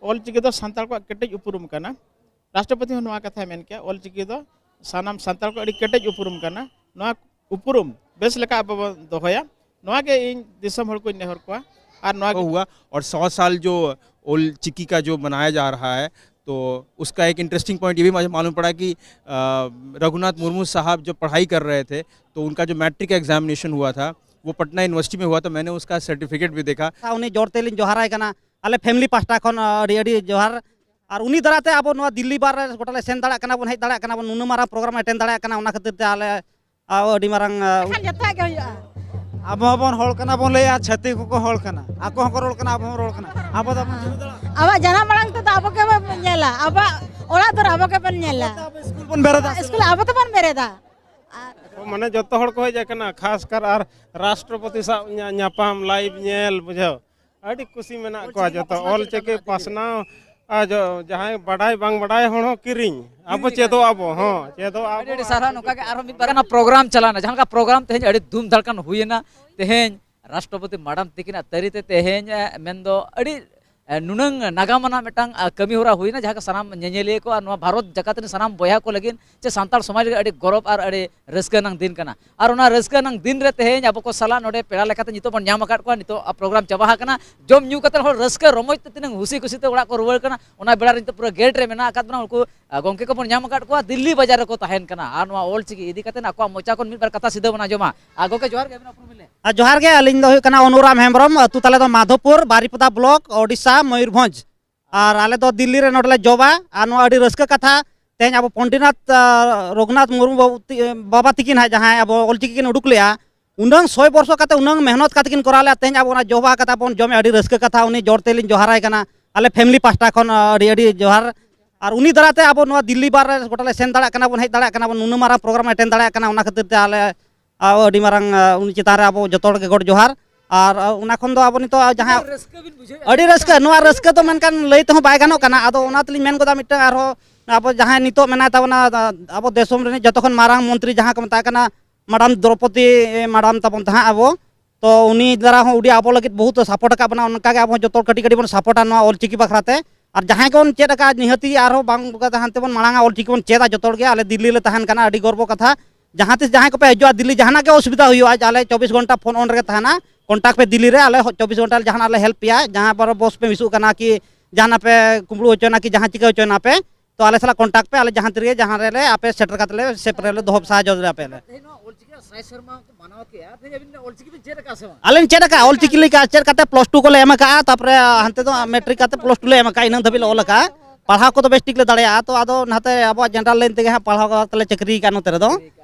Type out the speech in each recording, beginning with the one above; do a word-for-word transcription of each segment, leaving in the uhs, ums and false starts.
ᱚᱞ ᱪᱤᱠᱤ ᱫᱚ ᱥᱟᱱᱛᱟᱲ ᱠᱚᱣᱟᱜ ᱠᱮᱴᱮᱡ ᱩᱯᱨᱩᱢ ᱠᱟᱱᱟ᱾ ᱨᱟᱥᱴᱨᱚᱯᱚᱛᱤ ᱦᱚᱸ ᱱᱚᱣᱟ ᱠᱟᱛᱷᱟᱭ ᱢᱮᱱ ᱠᱮᱜᱼᱟ, ᱚᱞ ᱪᱤᱠᱤ ᱫᱚ ᱥᱟᱱᱟᱢ ᱥᱟᱱᱛᱟᱲ ᱠᱚᱣᱟᱜ ᱟᱹᱰᱤ ᱠᱮᱴᱮᱡ ᱩᱯᱨᱩᱢ ᱠᱟᱱᱟ᱾ ᱱᱚᱣᱟ ᱩᱯᱨᱩᱢ ᱵᱮᱥ ᱞᱮᱠᱟ ᱟᱵᱚ ᱵᱚᱱ ᱫᱚᱦᱚᱭᱟ, ᱱᱚᱣᱟ ᱜᱮ ᱤᱧ ᱫᱤᱥᱚᱢ ᱦᱚᱲ ᱠᱚᱧ ᱱᱮᱦᱚᱨ ᱠᱚᱣᱟ᱾ ᱟᱨ ᱱᱚᱣᱟ ᱜᱮ ᱦᱩᱭᱩᱜᱼᱟ᱾ ᱚᱨ ᱥᱚ ᱥᱟᱞ ᱡᱚ ᱚᱞ ᱪᱤᱠᱤ ᱠᱟ ᱡᱚ ᱢᱟᱱᱟᱭᱟ ᱡᱟ ᱨᱟᱦᱟ ᱦᱟᱭ, ᱛᱚ ᱩᱥᱠᱟ ᱮᱠ ᱤᱱᱴᱟᱨᱮᱥᱴᱤᱝ ᱯᱚᱭᱮᱱᱴ ᱤᱭᱮ ᱵᱷᱤ ᱢᱟᱞᱩᱢ ᱯᱟᱲᱟ ᱠᱤ ᱨᱟᱜᱷᱩᱱᱟᱛᱷ ᱢᱩᱨᱢᱩ ᱥᱟᱦᱟᱵ ᱡᱚ ᱯᱟᱲᱦᱟᱭ ᱠᱟᱨ ᱨᱟᱦᱮ ᱛᱷᱮ, ᱛᱚ ᱩᱱᱠᱟ ᱡᱚ ᱢᱮᱴᱨᱤᱠ ᱮᱠᱡᱟᱢᱤᱱᱮᱥᱚᱱ ᱦᱩᱣᱟ ᱛᱷᱟ, ᱣᱚ ᱯᱟᱴᱱᱟ ᱭᱩᱱᱤᱵᱷᱟᱨᱥᱤᱴᱤ ᱢᱮ ᱦᱩᱣᱟ ᱛᱷᱟ, ᱢᱮᱱᱮ ᱩᱥᱠᱟ ᱥᱟᱨᱴᱤᱯᱷᱤᱠᱮᱴ ᱵᱷᱤ ᱫᱮᱠᱷᱟ᱾ ᱩᱱᱤ ᱡᱚᱨ ᱛᱮᱞᱤᱧ ᱡᱚᱦᱟᱨᱟᱭ ᱠᱟᱱᱟ᱾ ᱟᱞᱮ ᱯᱷᱮᱢᱤᱞᱤ ᱯᱟᱦᱴᱟ ᱠᱷᱚᱱ ᱟᱹᱰᱤ ᱟᱹᱰᱤ ᱡᱚᱦᱟᱨ᱾ ᱟᱨ ᱩᱱᱤ ᱫᱟᱨᱟᱭ ᱛᱮ ᱟᱵᱚ ᱱᱚᱣᱟ ᱫᱤᱞᱞᱤ ᱵᱟᱨ ᱨᱮ ᱜᱚᱴᱟ ᱞᱮ ᱥᱮᱱ ᱫᱟᱲᱮᱭᱟᱜ ᱠᱟᱱᱟ ᱵᱚᱱ, ᱦᱮᱡ ᱫᱟᱲᱮᱭᱟᱜ ᱠᱟᱱᱟ ᱵᱚᱱ, ᱱᱩᱱᱟᱹᱜ ᱢᱟᱨᱟᱝ ᱯᱨᱳᱜᱨᱟᱢ ᱮᱴᱮᱱᱰ ᱫᱟᱲᱮᱭᱟᱜ ᱠᱟᱱᱟ, ᱚᱱᱟ ᱠᱷᱟᱹᱛᱤᱨ ᱛᱮ ᱟᱞᱮ ᱟᱹᱰᱤ ᱢᱟᱨᱟᱝ ᱟᱹᱵᱤ ᱡᱚᱛᱚᱣᱟᱜ ᱜᱮ ᱦᱩᱭᱩᱜᱼᱟ᱾ ᱟᱵᱚ ᱦᱚᱸᱵᱚᱱ ᱦᱚᱲ ᱠᱟᱱᱟ ᱵᱚᱱ ᱞᱟᱹᱭᱟ, ᱪᱷᱟᱹᱛᱤᱠ ᱦᱚᱸᱠᱚ ᱦᱚᱲ ᱠᱟᱱᱟ, ᱟᱠᱚ ᱦᱚᱸᱠᱚ ᱨᱚᱲ ᱠᱟᱱᱟ, ᱟᱵᱚ ᱦᱚᱸ ᱨᱚᱲ ᱠᱟᱱᱟ᱾ ᱟᱵᱚ ᱫᱚ ᱟᱵᱚ ᱡᱟᱱᱟᱢ ᱟᱲᱟᱝ ᱛᱮᱫᱚ ᱟᱵᱚ ᱜᱮᱵᱚᱱ ᱧᱮᱞᱟ, ᱟᱵᱚᱣᱟᱜ ᱚᱲᱟᱜ ᱫᱩᱣᱟᱹᱨ ᱟᱵᱚ ᱜᱮᱵᱚᱱ ᱧᱮᱞᱟ᱾ ᱟᱵᱚ ᱥᱠᱩᱞ ᱵᱚᱱ ᱵᱮᱨᱮᱫᱟ᱾ ᱥᱠᱩᱞ ᱟᱵᱚ ᱛᱮᱵᱚᱱ ᱵᱮᱨᱮᱫᱟ᱾ ᱢᱟᱱᱮ ᱡᱚᱛᱚ ᱦᱚᱲ ᱠᱚ ᱦᱮᱡ ᱟᱠᱟᱱᱟ, ᱠᱷᱟᱥ ᱠᱟᱨ ᱟᱨ ᱨᱟᱥᱴᱨᱚᱯᱚᱛᱤ ᱥᱟᱶ ᱧᱟ-, ᱧᱟᱯᱟᱢ, ᱞᱟᱭᱤᱵᱷ ᱧᱮᱞ, ᱵᱩᱡᱷᱟᱹᱣ, ᱟᱹᱰᱤ ᱠᱩᱥᱤ ᱢᱮᱱᱟᱜ ᱠᱚᱣᱟ ᱡᱚᱛᱚ᱾ ᱚᱞ ᱪᱤᱠᱤ ᱯᱟᱥᱱᱟᱣ, ᱟᱨ ᱡᱚ-, ᱡᱟᱦᱟᱸᱭ ᱵᱟᱰᱟᱭ ᱵᱟᱝ ᱵᱟᱰᱟᱭ ᱦᱚᱲ ᱦᱚᱸ ᱠᱤᱨᱤᱧ, ᱟᱵᱚ ᱪᱮᱫᱚᱜ ᱟᱵᱚ, ᱦᱚᱸ, ᱪᱮᱫᱚᱜ ᱟᱵᱚ᱾ ᱟᱹᱰᱤ ᱟᱹᱰᱤ ᱥᱟᱨᱦᱟᱣ᱾ ᱱᱚᱝᱠᱟ ᱜᱮ ᱟᱨᱦᱚᱸ ᱢᱤᱫ ᱵᱟᱨ ᱚᱱᱟ ᱯᱨᱳᱜᱨᱟᱢ ᱪᱟᱞᱟᱣᱱᱟ, ᱡᱟᱦᱟᱸ ᱞᱮᱠᱟ ᱯᱨᱳᱜᱨᱟᱢ ᱛᱮᱦᱮᱧ ᱟᱹᱰᱤ ᱫᱷᱩᱢ ᱫᱷᱟᱲᱠᱟᱱ ᱦᱩᱭᱮᱱᱟ᱾ ᱛᱮᱦᱮᱧ ᱨᱟᱥᱴᱨᱚᱯᱚᱛᱤ ᱢᱟᱰᱟᱢ ᱛᱤᱠᱤᱱᱟᱜ ᱛᱟᱹᱨᱤ ᱛᱮ ᱛᱮᱦᱮᱧ, ᱮ, ᱢᱮᱱᱫᱚ ᱟᱹᱰᱤ, ᱮ, ᱱᱩᱱᱟᱹᱝ ᱱᱟᱜᱟᱢ ᱟᱱᱟᱜ ᱢᱤᱫᱴᱟᱝ, ᱮ, ᱠᱟᱹᱢᱤ ᱦᱚᱨᱟ ᱦᱩᱭᱱᱟ, ᱡᱟᱦᱟᱸ ᱠᱚ ᱥᱟᱱᱟᱢ ᱧᱮᱧᱮᱞᱤᱭᱟᱹ ᱠᱚ ᱟᱨ ᱱᱚᱣᱟ ᱵᱷᱟᱨᱚᱛ ᱡᱟᱠᱟᱛ ᱨᱮᱱ ᱥᱟᱱᱟᱢ ᱵᱚᱭᱦᱟ ᱠᱚ ᱞᱟᱹᱜᱤᱫ ᱪᱮ ᱥᱟᱱᱛᱟᱲ ᱥᱚᱢᱟᱡᱽ ᱞᱟᱹᱜᱤᱫ ᱟᱹᱰᱤ ᱜᱚᱨᱚᱵᱽ ᱟᱨ ᱟᱹᱰᱤ ᱨᱟᱹᱥᱠᱟᱹ ᱟᱱᱟᱝ ᱫᱤᱱ ᱠᱟᱱᱟ᱾ ᱟᱨ ᱚᱱᱟ ᱨᱟᱹᱥᱠᱟᱹ ᱟᱱᱟᱝ ᱫᱤᱱ ᱨᱮ ᱛᱮᱦᱮᱧ ᱟᱵᱚ ᱠᱚ ᱥᱟᱞᱟᱜ ᱱᱚᱰᱮ ᱯᱮᱲᱟ ᱞᱮᱠᱟᱛᱮ ᱱᱤᱛᱚᱜ ᱵᱚᱱ ᱧᱟᱢ ᱟᱠᱟᱫ ᱠᱚᱣᱟ᱾ ᱱᱤᱛᱚᱜ ᱯᱨᱳᱜᱨᱟᱢ ᱪᱟᱵᱟ ᱟᱠᱟᱱᱟ, ᱡᱚᱢ ᱧᱩ ᱠᱟᱛᱮ ᱦᱚᱲ ᱨᱟᱹᱥᱠᱟᱹ ᱨᱚᱢᱚᱡᱽ ᱛᱮ ᱛᱤᱱᱟᱹᱝ ᱦᱩᱥᱤ ᱠᱩᱥᱤ ᱛᱮ ᱚᱲᱟᱜ ᱠᱚ ᱨᱩᱣᱟᱹᱲ ᱠᱟᱱᱟ᱾ ᱚᱱᱟ ᱵᱮᱲᱟ ᱨᱮ ᱱᱤᱛᱚᱜ ᱯᱩᱨᱟᱹ ᱜᱮᱴ ᱨᱮ ᱢᱮᱱᱟᱜ ᱟᱠᱟᱫ ᱵᱚᱱᱟ, ᱩᱱᱠᱩ, ᱟ, ᱜᱚᱢᱠᱮ ᱠᱚᱵᱚᱱ ᱧᱟᱢ ᱟᱠᱟᱫ ᱠᱚᱣᱟ, ᱫᱤᱞᱞᱤ ᱵᱟᱡᱟᱨ ᱨᱮᱠᱚ ᱛᱟᱦᱮᱱ ᱠᱟᱱᱟ᱾ ᱟᱨ ᱱᱚᱣᱟ ᱚᱞ ᱪᱤᱠᱤ ᱤᱫᱤ ᱠᱟᱛᱮ ᱟᱠᱚᱣᱟᱜ ᱢᱚᱪᱟ ᱠᱷᱚᱱ ᱢᱤᱫ ᱵᱟᱨ ᱠᱟᱛᱷᱟ ᱥᱤᱫᱷᱟᱹ ᱵᱚᱱ ᱟᱸᱡᱚᱢᱟ᱾ ᱟᱨ ᱜᱚᱢᱠᱮ, ᱡᱚᱦᱟᱨ ᱜᱮ, ᱟᱹᱵᱤᱱᱟᱜ ᱩᱯᱨᱩᱢ ᱵᱤᱱ ᱞᱟᱹᱭᱟ᱾ ᱟᱨ ᱡᱚᱦᱟᱨ ᱜᱮ, ᱟᱹᱞᱤᱧ ᱫᱚ ᱦᱩᱭᱩᱜ ᱠᱟᱱᱟ ᱚᱱᱩᱨᱟᱢ ᱦᱮᱢᱵᱨᱚᱢ, ᱟᱹᱛᱩ ᱛᱟᱞᱮ ᱫᱚ ᱢᱟᱫᱷᱳᱯᱩᱨ, ᱵᱟᱨᱤᱯᱚᱫᱟ ᱵᱞᱚᱠ, ᱳᱰᱤᱥᱟ, ᱢᱚᱭᱩᱨᱵᱷᱚᱸᱡᱽ᱾ ᱟᱨ ᱟᱞᱮ ᱫᱚ ᱫᱤᱞᱞᱤ ᱨᱮ ᱱᱚᱰᱮ ᱞᱮ ᱡᱚᱵᱟ᱾ ᱟᱨ ᱱᱚᱣᱟ ᱟᱹᱰᱤ ᱨᱟᱹᱥᱠᱟᱹ ᱠᱟᱛᱷᱟ, ᱛᱮᱦᱮᱧ ᱟᱵᱚ ᱯᱚᱱᱰᱤᱛᱱᱟᱛᱷ, ᱟ, ᱨᱚᱜᱷᱩᱱᱟᱛᱷ ᱢᱩᱨᱢᱩ ᱵᱟᱵᱩ ᱛᱤ-, ᱵᱟᱵᱟ ᱛᱤᱠᱤᱱ ᱦᱟᱸᱜ, ᱡᱟᱦᱟᱸᱭ ᱟᱵᱚ ᱚᱞᱪᱤᱠᱤ ᱠᱤᱱ ᱩᱰᱩᱠ ᱞᱮᱜᱼᱟ, ᱩᱱᱟᱹᱝ ᱥᱚᱭ ᱵᱚᱨᱥᱚ ᱠᱟᱛᱮ ᱩᱱᱟᱹᱝ ᱢᱮᱦᱱᱚᱛ ᱠᱟᱛᱮ ᱠᱤᱱ ᱠᱚᱨᱟᱣ ᱞᱮᱜᱼᱟ, ᱛᱮᱦᱮᱧ ᱟᱵᱚ ᱚᱱᱟ ᱡᱚᱵᱟ ᱠᱟᱛᱷᱟ ᱵᱚᱱ ᱡᱚᱢᱮᱜᱼᱟ, ᱟᱹᱰᱤ ᱨᱟᱹᱥᱠᱟᱹ ᱠᱟᱛᱷᱟ᱾ ᱩᱱᱤ ᱡᱚᱲ ᱛᱮᱞᱤᱧ ᱡᱚᱦᱟᱨᱟᱭ ᱠᱟᱱᱟ, ᱟᱞᱮ ᱯᱷᱮᱢᱤᱞᱤ ᱯᱟᱦᱴᱟ ᱠᱷᱚᱱ, ᱟ, ᱟᱹᱰᱤ ᱟᱹᱰᱤ ᱡᱚᱦᱟᱨ᱾ ᱟᱨ ᱩᱱᱤ ᱫᱟᱨᱟᱭ ᱛᱮ ᱟᱵᱚ ᱱᱚᱣᱟ ᱫᱤᱞᱞᱤ ᱵᱟᱨ ᱨᱮ ᱜᱚᱴᱟ ᱞᱮ ᱥᱮᱱ ᱫᱟᱲᱮᱭᱟᱜ ᱠᱟᱱᱟ ᱵᱚᱱ, ᱦᱮᱡ ᱫᱟᱲᱮᱭᱟᱜ ᱠᱟᱱᱟ ᱵᱚᱱ, ᱱᱩᱱᱟᱹᱜ ᱢᱟᱨᱟᱝ ᱯᱨᱳᱜᱨᱟᱢ ᱮᱴᱮᱱᱰ ᱫᱟᱲᱮᱭᱟᱜ ᱠᱟᱱᱟ, ᱚᱱᱟ ᱠᱷᱟᱹᱛᱤᱨ ᱛᱮ ᱟᱞᱮ ᱟᱹᱰᱤ ᱢᱟᱨᱟᱝ, ᱟ, ᱩᱱᱤ ᱪᱮᱛᱟᱱ ᱨᱮ ᱟᱵᱚ ᱡᱚᱛᱚ ᱦᱚᱲ ᱜᱮ ᱜᱚᱰ ᱡᱚᱦᱟᱨ᱾ ᱟᱨ, ᱟ, ᱚᱱᱟ ᱠᱷᱚᱱ ᱫᱚ ᱟᱵᱚ ᱱᱤᱛᱚᱜ ᱡᱟᱦᱟᱸ ᱨᱟᱹᱥᱠᱟᱹ ᱵᱤᱱ ᱵᱩᱡᱷᱟᱹᱣᱮᱫᱼᱟ? ᱟᱹᱰᱤ ᱨᱟᱹᱥᱠᱟᱹ, ᱱᱚᱣᱟ ᱨᱟᱹᱥᱠᱟᱹ ᱫᱚ ᱢᱮᱱᱠᱷᱟᱱ ᱞᱟᱹᱭ ᱛᱮᱦᱚᱸ ᱵᱟᱭ ᱜᱟᱱᱚᱜ ᱠᱟᱱᱟ᱾ ᱟᱫᱚ ᱚᱱᱟ ᱛᱮᱞᱤᱧ ᱢᱮᱱ ᱜᱚᱫᱟ, ᱢᱤᱫᱴᱟᱝ ᱟᱨᱦᱚᱸ ᱟᱵᱚ ᱡᱟᱦᱟᱸᱭ ᱱᱤᱛᱚᱜ ᱢᱮᱱᱟᱭ ᱛᱟᱵᱚᱱᱟ, ᱟ, ᱟᱵᱚ ᱫᱤᱥᱚᱢ ᱨᱤᱱᱤᱡ ᱡᱚᱛᱚ ᱠᱷᱚᱱ ᱢᱟᱨᱟᱝ ᱢᱚᱱᱛᱨᱤ ᱡᱟᱦᱟᱸ ᱠᱚ ᱢᱮᱛᱟᱭ ᱠᱟᱱᱟ ᱢᱟᱰᱟᱢ ᱫᱨᱚᱯᱚᱫᱤ ᱢᱟᱰᱟᱢ ᱛᱟᱵᱚᱱ ᱛᱟᱦᱮᱸᱫ ᱟᱵᱚ, ᱛᱚ ᱩᱱᱤ ᱫᱟᱨᱟ ᱦᱚᱸ ᱟᱹᱰᱤ ᱟᱵᱚ ᱞᱟᱹᱜᱤᱫ ᱵᱚᱦᱩᱛ ᱥᱟᱯᱳᱨᱴ ᱟᱠᱟᱫ ᱵᱚᱱᱟ᱾ ᱚᱱᱠᱟ ᱜᱮ ᱟᱵᱚ ᱦᱚᱸ ᱡᱚᱛᱚ ᱦᱚᱲ ᱠᱟᱹᱴᱤᱡ ᱠᱟᱹᱴᱤᱡ ᱵᱚᱱ ᱥᱟᱯᱳᱨᱴᱟ ᱱᱚᱣᱟ ᱚᱞᱪᱤᱠᱤ ᱵᱟᱠᱷᱨᱟ ᱛᱮ᱾ ᱟᱨ ᱡᱟᱦᱟᱸᱭ ᱜᱮᱵᱚᱱ ᱪᱮᱫ ᱟᱠᱟᱫ, ᱱᱤᱦᱟᱹᱛᱤ ᱟᱨᱦᱚᱸ ᱵᱟᱝ ᱠᱟᱛᱮ ᱦᱟᱱᱛᱮ ᱵᱚᱱ ᱢᱟᱲᱟᱝᱟ, ᱚᱞᱪᱤᱠᱤ ᱵᱚᱱ ᱪᱮᱫᱟ ᱡᱚᱛᱚ ᱦᱚᱲ ᱜᱮ᱾ ᱟᱞᱮ ᱫᱤᱞᱞᱤ ᱞᱮ ᱛᱟᱦᱮᱱ ᱠᱟᱱᱟ, ᱟᱹᱰᱤ ᱜᱚᱨᱵᱚ ᱠᱟᱛᱷᱟ᱾ ᱡᱟᱦᱟᱸ ᱛᱤᱥ ᱡᱟᱦᱟᱸᱭ ᱠᱚᱯᱮ ᱦᱤᱡᱩᱜᱼᱟ ᱫᱤᱞᱞᱤ, ᱡᱟᱦᱟᱱᱟᱜ ᱜᱮ ᱚᱥᱩᱵᱤᱫᱷᱟ ᱦᱩᱭᱩᱜᱼᱟ, ᱟᱞᱮ ᱪᱚᱵᱵᱤᱥ ᱜᱷᱚᱱᱴᱟ ᱯᱷᱳᱱ ᱚᱱ ᱨᱮᱜᱮ ᱛᱟᱦᱮᱱᱟ, ᱠᱚᱱᱴᱟᱠᱴ ᱯᱮ ᱫᱤᱞᱞᱤ ᱨᱮ, ᱟᱞᱮ ᱦᱚ-, ᱪᱚᱵᱵᱤᱥ ᱜᱷᱚᱱᱴᱟ ᱨᱮ ᱡᱟᱦᱟᱱᱟᱜ ᱞᱮ ᱦᱮᱞᱯ ᱯᱮᱭᱟ᱾ ᱡᱟᱦᱟᱸ ᱵᱟᱨᱚ ᱵᱚᱥ ᱯᱮ ᱢᱤᱥᱚᱜ ᱠᱟᱱᱟ ᱠᱤ ᱡᱟᱦᱟᱱᱟᱜ ᱯᱮ ᱠᱩᱢᱵᱽᱲᱩ ᱦᱚᱪᱚᱭᱮᱱᱟ ᱠᱤ ᱡᱟᱦᱟᱸ ᱪᱤᱠᱟᱹ ᱦᱚᱪᱚᱭᱮᱱᱟ ᱯᱮ, ᱛᱚ ᱟᱞᱮ ᱥᱟᱞᱟᱜ ᱠᱚᱱᱴᱟᱠᱴ ᱯᱮ, ᱟᱞᱮ ᱡᱟᱦᱟᱸ ᱛᱤᱨᱮᱜᱮ ᱡᱟᱦᱟᱸ ᱨᱮᱞᱮ ᱟᱯᱮ ᱥᱮᱴᱮᱨ ᱠᱟᱛᱮ ᱞᱮ ᱥᱮᱯ ᱨᱮᱞᱮ ᱫᱚᱦᱚ ᱥᱟᱦᱟᱡᱽᱡᱚ ᱫᱟᱲᱮᱭᱟᱯᱮᱭᱟ ᱞᱮ᱾ ᱛᱮᱦᱮᱧ ᱱᱚᱣᱟ ᱚᱞᱪᱤᱠᱤ ᱥᱟᱭ ᱥᱮᱨᱢᱟ ᱠᱚ ᱢᱟᱱᱟᱣ ᱠᱮᱜᱼᱟ, ᱛᱮᱦᱮᱧ ᱟᱹᱵᱤᱱ ᱚᱞᱪᱤᱠᱤ ᱵᱤᱱ ᱪᱮᱫ ᱟᱠᱟᱫᱼᱟ ᱥᱮ ᱵᱟᱝ? ᱟᱞᱮ ᱪᱮᱫ ᱟᱠᱟᱫᱼᱟ, ᱚᱞᱪᱤᱠᱤ ᱞᱮᱠᱟ ᱪᱮᱫ ᱠᱟᱛᱮ ᱯᱞᱟᱥ ᱴᱩ ᱠᱚᱞᱮ ᱮᱢ ᱟᱠᱟᱫᱼᱟ, ᱛᱟᱨᱯᱚᱨᱮ ᱦᱟᱱᱛᱮ ᱫᱚ ᱢᱮᱴᱨᱤᱠ ᱠᱟᱛᱮ ᱯᱞᱟᱥ ᱴᱩ ᱞᱮ ᱮᱢ ᱟᱠᱟᱫᱼᱟ, ᱤᱱᱟᱹ ᱫᱷᱟᱹᱵᱤᱡ ᱞᱮ ᱚᱞ ᱟᱠᱟᱫᱼᱟ᱾ ᱯᱟᱲᱦᱟᱣ ᱠᱚᱫᱚ ᱵᱮᱥ ᱴᱷᱤᱠ ᱞᱮ ᱫᱟᱲᱮᱭᱟᱜᱼᱟ, ᱛᱚ ᱟᱫᱚ ᱱᱟᱛᱮ ᱟᱵᱚᱣᱟᱜ ᱡᱮᱱᱟᱨᱮᱞ ᱞᱟᱭᱤᱱ ᱛᱮᱜᱮ ᱦᱟᱸᱜ ᱯᱟᱲᱦᱟᱣ ᱠᱟᱛᱮ ᱞᱮ ᱪᱟᱹᱠᱨᱤ ᱟᱠᱟᱫᱼᱟ ᱱᱚᱛᱮ ᱨᱮᱫᱚ᱾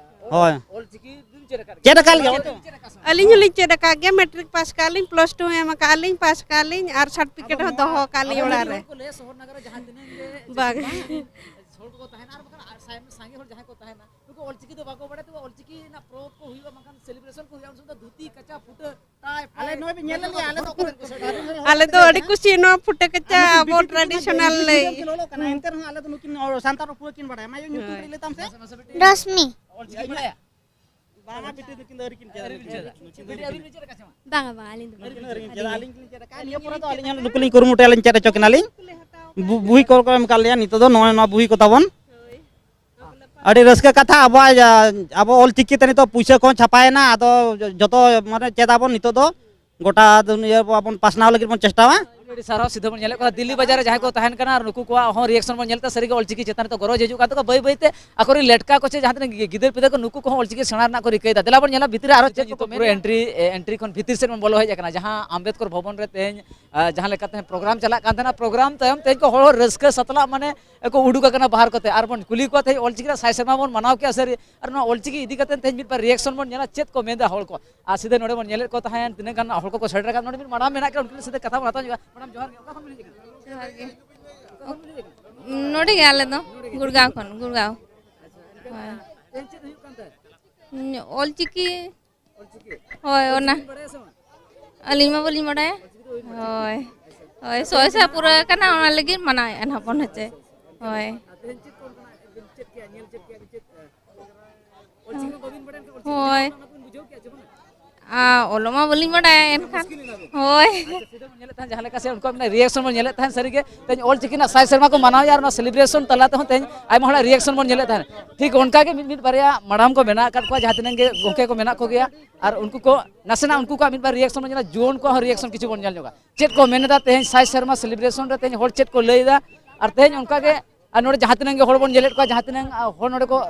ᱦᱳᱭ᱾ ᱚᱞᱪᱤᱠᱤ ᱵᱤᱱ ᱪᱮᱫ ᱟᱠᱟᱫ ᱜᱮᱭᱟ? ᱪᱮᱫ ᱟᱠᱟᱫ ᱜᱮᱭᱟ᱾ ᱟᱹᱞᱤᱧ ᱦᱚᱸᱞᱤᱧ ᱪᱮᱫ ᱟᱠᱟᱫ ᱜᱮᱭᱟ, ᱢᱮᱴᱨᱤᱠ ᱯᱟᱥ ᱠᱟᱜᱼᱟ ᱞᱤᱧ, ᱯᱞᱟᱥ ᱴᱩ ᱦᱚᱸ ᱮᱢ ᱟᱠᱟᱫᱼᱟ ᱞᱤᱧ, ᱯᱟᱥ ᱠᱟᱜᱼᱟ ᱞᱤᱧ, ᱟᱨ ᱥᱟᱨᱴᱤᱯᱷᱤᱠᱮᱴ ᱦᱚᱸ ᱫᱚᱦᱚ ᱟᱠᱟᱫ ᱞᱤᱧ ᱚᱲᱟᱜ ᱨᱮ᱾ ᱠᱚ ᱞᱟᱹᱭᱟ ᱥᱚᱦᱚᱨ ᱱᱟᱜᱟᱨ ᱨᱮ ᱡᱟᱦᱟᱸ ᱛᱤᱱᱟᱹᱜ ᱜᱮ ᱵᱟᱝ᱾ ᱦᱚᱲ ᱠᱚᱠᱚ ᱛᱟᱦᱮᱱᱟ, ᱟᱨ ᱵᱟᱠᱷᱟᱱ ᱥᱟᱸᱜᱮ ᱦᱚᱲ ᱡᱟᱦᱟᱸᱭ ᱠᱚ ᱛᱟᱦᱮᱱᱟ, ᱱᱩᱠᱩ ᱚᱞᱪᱤᱠᱤ ᱫᱚ ᱵᱟᱠᱚ ᱵᱟᱲᱟᱭᱟ, ᱛᱚᱵᱮ ᱚᱞᱪᱤᱠᱤ ᱨᱮᱱᱟᱜ ᱯᱚᱨᱚᱵᱽ ᱠᱚ ᱦᱩᱭᱩᱜᱼᱟ, ᱵᱟᱝᱠᱷᱟᱱ ᱥᱮᱞᱤᱵᱨᱮᱥᱚᱱ ᱠᱚ ᱦᱩᱭᱩᱜᱼᱟ, ᱩᱱ ᱥᱚᱢᱚᱭ ᱫᱚ ᱫᱷᱩᱛᱤ, ᱠᱟᱪᱟ, ᱯᱷᱩᱴᱟᱹ, ᱴᱟᱭ, ᱟᱞᱮ ᱯᱷᱟᱭ, ᱱᱚᱜᱼᱚᱭ ᱵᱤᱱ ᱧᱮᱞ ᱞᱮᱫ ᱞᱮᱭᱟ, ᱟᱞᱮ ᱫᱚ ᱚᱠᱟ ᱞᱮᱠᱟ ᱠᱚ ᱥᱮᱴᱮᱨᱟ? ᱟᱞᱮ ᱫᱚ ᱟᱹᱰᱤ ᱠᱩᱥᱤ ᱱᱚᱣᱟ ᱯᱷᱩᱴᱟᱹ ᱠᱟᱪᱟ ᱟᱨ ᱱᱩᱠᱤᱱ ᱟᱵᱚ ᱵᱤᱴᱤ ᱫᱚ ᱴᱨᱟᱰᱤᱥᱚᱱᱟᱞ ᱞᱟᱹᱭ᱾ ᱵᱤᱴᱤ ᱫᱚ ᱞᱚᱞᱚ ᱠᱟᱱᱟ, ᱮᱱᱛᱮ ᱨᱮᱦᱚᱸ ᱟᱞᱮ ᱫᱚ ᱱᱩᱠᱤᱱ ᱥᱟᱱᱛᱟᱲ ᱯᱩᱨᱟᱹ ᱠᱤᱱ ᱵᱟᱲᱟᱭᱟ᱾ ᱢᱟ ᱭᱳ, ᱧᱩᱛᱩᱢ ᱦᱳᱭ᱾ ᱠᱟᱹᱴᱤᱡ ᱞᱟᱹᱭ ᱛᱟᱢ ᱥᱮ᱾ ᱨᱚᱥᱢᱤ᱾ ᱚᱞᱪᱤᱠᱤ ᱵᱟᱲᱟᱭᱟ? ᱵᱟᱝᱟ, ᱵᱤᱴᱤ ᱱᱩᱠᱤᱱ ᱫᱚ ᱟᱹᱣᱨᱤ ᱠᱤᱱ ᱪᱮᱫᱟ᱾ ᱵᱤᱴᱤ ᱟᱹᱣᱨᱤ ᱵᱤᱱ ᱪᱮᱫ ᱟᱠᱟᱫ ᱪᱮ ᱵᱟᱝ? ᱵᱟᱝᱟ, ᱵᱟᱝᱟ, ᱟᱹᱞᱤᱧ ᱫᱚ ᱟᱹᱣᱨᱤ ᱠᱤᱱ ᱟᱹᱣᱨᱤ ᱠᱤᱱ ᱪᱮᱫᱟ᱾ ᱟᱹᱞᱤᱧ ᱜᱮᱞᱤᱧ ᱪᱮᱫ ᱟᱠᱟᱫᱼᱟ᱾ ᱱᱤᱭᱟᱹ ᱯᱚᱨᱮ ᱫᱚ ᱟᱹᱞᱤᱧ ᱦᱚᱸ ᱱᱩᱠᱩ ᱞᱤᱧ ᱠᱩᱨᱩᱢᱩᱴᱩᱭᱟ, ᱞᱤᱧ ᱪᱮᱫ ᱦᱚᱪᱚ ᱠᱤᱱᱟᱞᱤᱧ᱾ ᱵᱩ-, ᱵᱩᱦᱤ ᱠᱚ ᱠᱚ ᱮᱢ ᱟᱠᱟᱫ ᱞᱮᱭᱟ, ᱱᱤᱛᱚᱜ ᱫᱚ ᱱᱚᱜᱼᱚᱭ ᱱᱚᱣᱟ ᱵᱩᱦᱤ ᱠᱚ ᱛᱟᱵᱚᱱ᱾ ᱟᱹᱰᱤ ᱨᱟᱹᱥᱠᱟᱹ ᱠᱟᱛᱷᱟ, ᱟᱵᱚᱣᱟᱜ, ᱟ, ᱟᱵᱚ ᱚᱞᱪᱤᱠᱤ ᱛᱮ ᱱᱤᱛᱚᱜ ᱯᱩᱭᱥᱟᱹ ᱠᱚᱦᱚᱸ ᱪᱷᱟᱯᱟᱭᱮᱱᱟ, ᱟᱫᱚ ᱡᱚᱛᱚ ᱢᱟᱱᱮ ᱪᱮᱫ ᱟᱵᱚᱱ ᱱᱤᱛᱚᱜ ᱫᱚ ᱜᱚᱴᱟ ᱫᱩᱱᱤᱭᱟᱹ ᱵᱚᱱ ᱯᱟᱥᱱᱟᱣ ᱞᱟᱹᱜᱤᱫ ᱵᱚᱱ ᱪᱮᱥᱴᱟᱣᱟ᱾ ᱟᱹᱰᱤ ᱥᱟᱨᱦᱟᱣ᱾ ᱥᱤᱫᱷᱟᱹ ᱵᱚᱱ ᱧᱮᱞᱮᱫ ᱠᱚᱣᱟ ᱫᱤᱞᱞᱤ ᱵᱟᱡᱟᱨ ᱨᱮ ᱡᱟᱦᱟᱸᱭ ᱠᱚ ᱛᱟᱦᱮᱱ ᱠᱟᱱᱟ, ᱟᱨ ᱱᱩᱠᱩ ᱠᱚᱣᱟᱜ ᱦᱚᱸ ᱨᱤᱭᱮᱠᱥᱚᱱ ᱵᱚᱱ ᱧᱮᱞ ᱛᱮ ᱥᱟᱹᱨᱤᱜᱮ ᱚᱞᱪᱤᱠᱤ ᱪᱮᱛᱟᱱ ᱨᱮ ᱜᱚᱨᱚᱡᱽ ᱦᱤᱡᱩᱜ ᱠᱟᱱ ᱛᱟᱠᱚᱣᱟ᱾ ᱵᱟᱹᱭ ᱵᱟᱹᱭ ᱛᱮ ᱟᱠᱚᱨᱮᱱ ᱞᱮᱴᱠᱟ ᱠᱚ ᱪᱮ ᱡᱟᱦᱟᱸ ᱛᱤᱱᱟᱹᱜ ᱜᱤ-, ᱜᱤᱫᱟᱹᱨ ᱯᱤᱫᱟᱹᱨ ᱠᱚ, ᱱᱩᱠᱩ ᱠᱚᱦᱚᱸ ᱚᱞᱪᱤᱠᱤ ᱥᱮᱬᱟ ᱨᱮᱱᱟᱜ ᱠᱚ ᱨᱤᱠᱟᱹᱭᱮᱫᱟ᱾ ᱫᱮᱞᱟ ᱵᱚᱱ ᱧᱮᱞᱟ ᱵᱷᱤᱛᱤᱨ ᱨᱮ ᱟᱨᱚ ᱪᱮᱫ ᱠᱚ ᱯᱩᱨᱟᱹ ᱮᱱᱴᱨᱤ, ᱮ, ᱮᱱᱴᱨᱤ ᱠᱷᱚᱱ ᱵᱷᱤᱛᱤᱨ ᱥᱮᱫ ᱵᱚᱱ ᱵᱚᱞᱚ ᱦᱮᱡ ᱟᱠᱟᱱᱟ᱾ ᱡᱟᱦᱟᱸ ᱟᱢᱵᱮᱫᱠᱚᱨ ᱵᱷᱚᱵᱚᱱ ᱨᱮ ᱛᱮᱦᱮᱧ, ᱟ, ᱡᱟᱦᱟᱸ ᱞᱮᱠᱟ ᱛᱮᱦᱮᱧ ᱯᱨᱳᱜᱨᱟᱢ ᱪᱟᱞᱟᱜ ᱠᱟᱱ ᱛᱟᱦᱮᱱᱟ, ᱯᱨᱳᱜᱨᱟᱢ ᱛᱟᱭᱚᱢ ᱛᱮᱦᱮᱧ ᱠᱚ ᱦᱚᱲ ᱨᱟᱹᱥᱠᱟᱹ ᱥᱟᱛᱞᱟᱜ ᱢᱟᱱᱮ ᱠᱚ ᱩᱰᱩᱠ ᱟᱠᱟᱱᱟ ᱵᱟᱦᱟᱨ ᱠᱚᱛᱮ᱾ ᱟᱨ ᱵᱚᱱ ᱠᱩᱞᱤ ᱠᱚᱣᱟ ᱛᱮᱦᱮᱧ ᱚᱞᱪᱤᱠᱤ ᱨᱮᱱᱟᱜ ᱥᱟᱭ ᱥᱮᱨᱢᱟ ᱵᱚᱱ ᱢᱟᱱᱟᱣ ᱠᱮᱜᱼᱟ ᱥᱟᱹᱨᱤ, ᱟᱨ ᱱᱚᱣᱟ ᱚᱞᱪᱤᱠᱤ ᱤᱫᱤ ᱠᱟᱛᱮ ᱛᱮᱦᱮᱧ ᱢᱤᱫ ᱵᱟᱨ ᱨᱤᱭᱮᱠᱥᱚᱱ ᱵᱚᱱ ᱧᱮᱞᱟ ᱪᱮᱫ ᱠᱚ ᱢᱮᱱᱫᱟ ᱦᱚᱲ ᱠᱚ᱾ ᱟᱨ ᱥᱤᱫᱷᱟᱹ ᱱᱚᱰᱮ ᱵᱚᱱ ᱧᱮᱞᱮᱫ ᱠᱚ ᱛᱟᱦᱮᱸᱫ, ᱛᱤᱱᱟᱹᱜ ᱜᱟᱱ ᱦᱚᱲ ᱠᱚᱠᱚ ᱥᱮᱴᱮᱨ ᱟᱠᱟᱱ᱾ ᱱᱚᱰᱮ ᱢᱤᱫ ᱢᱟᱰᱟᱢ ᱢᱮᱱᱟᱜ ᱠᱤᱱᱟ, ᱩᱱᱠᱤᱱ ᱥᱟᱛᱮ ᱠᱟᱛᱷᱟ ᱵᱚᱱ ᱦᱟᱛᱟᱣ ᱧᱚᱜᱟ᱾ ᱢᱟᱰᱟᱢ, ᱡᱚᱦᱟᱨ ᱜᱮ᱾ ᱚᱠᱟ ᱠᱷᱚᱱ ᱵᱤᱱ ᱦᱮᱡ ᱟᱠᱟᱱᱟ? ᱡᱚᱦᱟᱨ ᱜᱮ᱾ ᱚᱠᱟ ᱠᱷᱚᱱ ᱵᱤᱱ ᱦᱮᱡ ᱟᱠᱟᱱᱟ? ᱱᱚᱰᱮ ᱜᱮ ᱟᱞᱮ ᱫᱚ, ᱜᱩᱲᱜᱟᱸᱣ ᱠᱷᱚᱱ, ᱜᱩᱲᱜᱟᱸᱣ᱾ ᱦᱳᱭ᱾ ᱛᱮᱦᱮᱧ ᱪᱮᱫ ᱦᱩᱭᱩᱜ ᱠᱟᱱ ᱛᱟᱦᱮᱸᱫ? ᱚᱞᱪᱤᱠᱤ᱾ ᱚᱞᱪᱤᱠᱤ? ᱦᱳᱭ, ᱚᱱᱟ᱾ ᱚᱞᱪᱤᱠᱤ ᱵᱤᱱ ᱵᱟᱲᱟᱭᱟ ᱥᱮ ᱵᱟᱝ? ᱟᱹᱞᱤᱧ ᱢᱟ ᱵᱟᱹᱞᱤᱧ ᱵᱟᱲᱟᱭᱟ᱾ ᱚᱞᱪᱤᱠᱤ ᱫᱚ ᱵᱟᱹᱵᱤᱱ ᱵᱟᱲᱟᱭᱟ? ᱦᱳᱭ᱾ ᱟᱪᱪᱷᱟ᱾ ᱦᱳᱭ, ᱥᱚᱭ ᱥᱟᱭ ᱯᱩᱨᱟᱹᱣ ᱟᱠᱟᱱᱟ, ᱚᱱᱟ ᱞᱟᱹᱜᱤᱫ ᱢᱟᱱᱟᱣᱮᱫᱼᱟ ᱱᱟᱦᱟᱜ ᱵᱚᱱ, ᱦᱮᱸᱪᱮ? ᱦᱳᱭ᱾ ᱟᱨ ᱛᱮᱦᱮᱧ ᱪᱮᱫ ᱠᱚ ᱚᱱᱠᱟᱱᱟᱜ ᱵᱤᱱ ᱪᱮᱫ ᱠᱮᱜᱼᱟ, ᱧᱮᱞ ᱪᱮᱫ ᱠᱮᱜᱼᱟ ᱵᱤᱱ ᱪᱮᱫ, ᱚᱞᱪᱤᱠᱤ ᱢᱟ ᱵᱟᱹᱵᱤᱱ ᱵᱟᱲᱟᱭᱟ, ᱮᱱᱠᱷᱟᱱ ᱚᱞᱪᱤᱠᱤ ᱦᱳᱭ᱾ ᱵᱩᱡᱷᱟᱹᱣ ᱠᱮᱜᱼᱟ ᱪᱮ ᱵᱟᱝᱟ? ᱟᱨ ᱚᱞᱚᱜ ᱢᱟ ᱵᱟᱹᱞᱤᱧ ᱵᱟᱰᱟᱭᱟ, ᱮᱱᱠᱷᱟᱱ ᱦᱳᱭ᱾ ᱟᱪᱪᱷᱟ, ᱥᱤᱫᱷᱟᱹ ᱵᱚᱱ ᱧᱮᱞᱮᱫ ᱛᱟᱦᱮᱸᱫ, ᱡᱟᱦᱟᱸ ᱞᱮᱠᱟ ᱥᱮ ᱩᱱᱠᱩᱣᱟᱜ ᱢᱟᱱᱮ reaction ᱵᱚᱱ ᱧᱮᱞᱮᱫ ᱛᱟᱦᱮᱸᱫ, ᱥᱟᱹᱨᱤᱜᱮ ᱛᱮᱦᱮᱧ ᱚᱞ ᱪᱤᱠᱤ ᱨᱮᱱᱟᱜ ᱥᱟᱭ ᱥᱮᱨᱢᱟ ᱠᱚ ᱢᱟᱱᱟᱣᱮᱫᱼᱟ, ᱟᱨ ᱚᱱᱟ celebration ᱛᱟᱞᱟ ᱛᱮᱦᱚᱸ ᱛᱮᱦᱮᱧ ᱟᱭᱢᱟ ᱦᱚᱲᱟᱜ reaction ᱵᱚᱱ ᱧᱮᱞᱮᱫ ᱛᱟᱦᱮᱸᱫ᱾ ᱴᱷᱤᱠ ᱚᱱᱠᱟ ᱜᱮ ᱢᱤᱫ ᱢᱤᱫ ᱵᱟᱨᱭᱟ ᱢᱟᱲᱟᱢ ᱠᱚ ᱢᱮᱱᱟᱜ ᱟᱠᱟᱫ ᱠᱚᱣᱟ, ᱡᱟᱦᱟᱸ ᱛᱤᱱᱟᱹᱜ ᱜᱮ ᱜᱚᱢᱠᱮ ᱠᱚ ᱢᱮᱱᱟᱜ ᱠᱚᱜᱮᱭᱟ, ᱟᱨ ᱩᱱᱠᱩ ᱠᱚ ᱱᱟᱥᱮᱱᱟᱜ ᱩᱱᱠᱩ ᱠᱚᱣᱟᱜ ᱢᱤᱫ ᱵᱟᱨ reaction ᱵᱚᱱ ᱧᱮᱞᱟ, ᱡᱩᱣᱟᱹᱱ ᱠᱚᱣᱟᱜ ᱦᱚᱸ reaction ᱠᱤᱪᱷᱩ ᱵᱚᱱ ᱧᱮᱞ ᱧᱚᱜᱟ᱾ ᱪᱮᱫ ᱠᱚ ᱢᱮᱱ ᱮᱫᱟ ᱛᱮᱦᱮᱧ ᱥᱟᱭ ᱥᱮᱨᱢᱟ celebration ᱨᱮ ᱛᱮᱦᱮᱧ ᱦᱚᱲ ᱪᱮᱫ ᱠᱚ ᱞᱟᱹᱭ ᱮᱫᱟ, ᱟᱨ ᱛᱮᱦᱮᱧ ᱚᱱᱠᱟ ᱜᱮ ᱟᱨ ᱱᱚᱰᱮ ᱡᱟᱦᱟᱸ ᱛᱤᱱᱟᱹᱜ ᱜᱮ ᱦᱚᱲ ᱵᱚᱱ ᱧᱮᱞᱮᱫ ᱠᱚᱣᱟ, ᱡᱟᱦᱟᱸ ᱛᱤᱱᱟᱹᱜ, ᱟᱨ ᱦᱚᱲ ᱱᱚᱰᱮ ᱠᱚ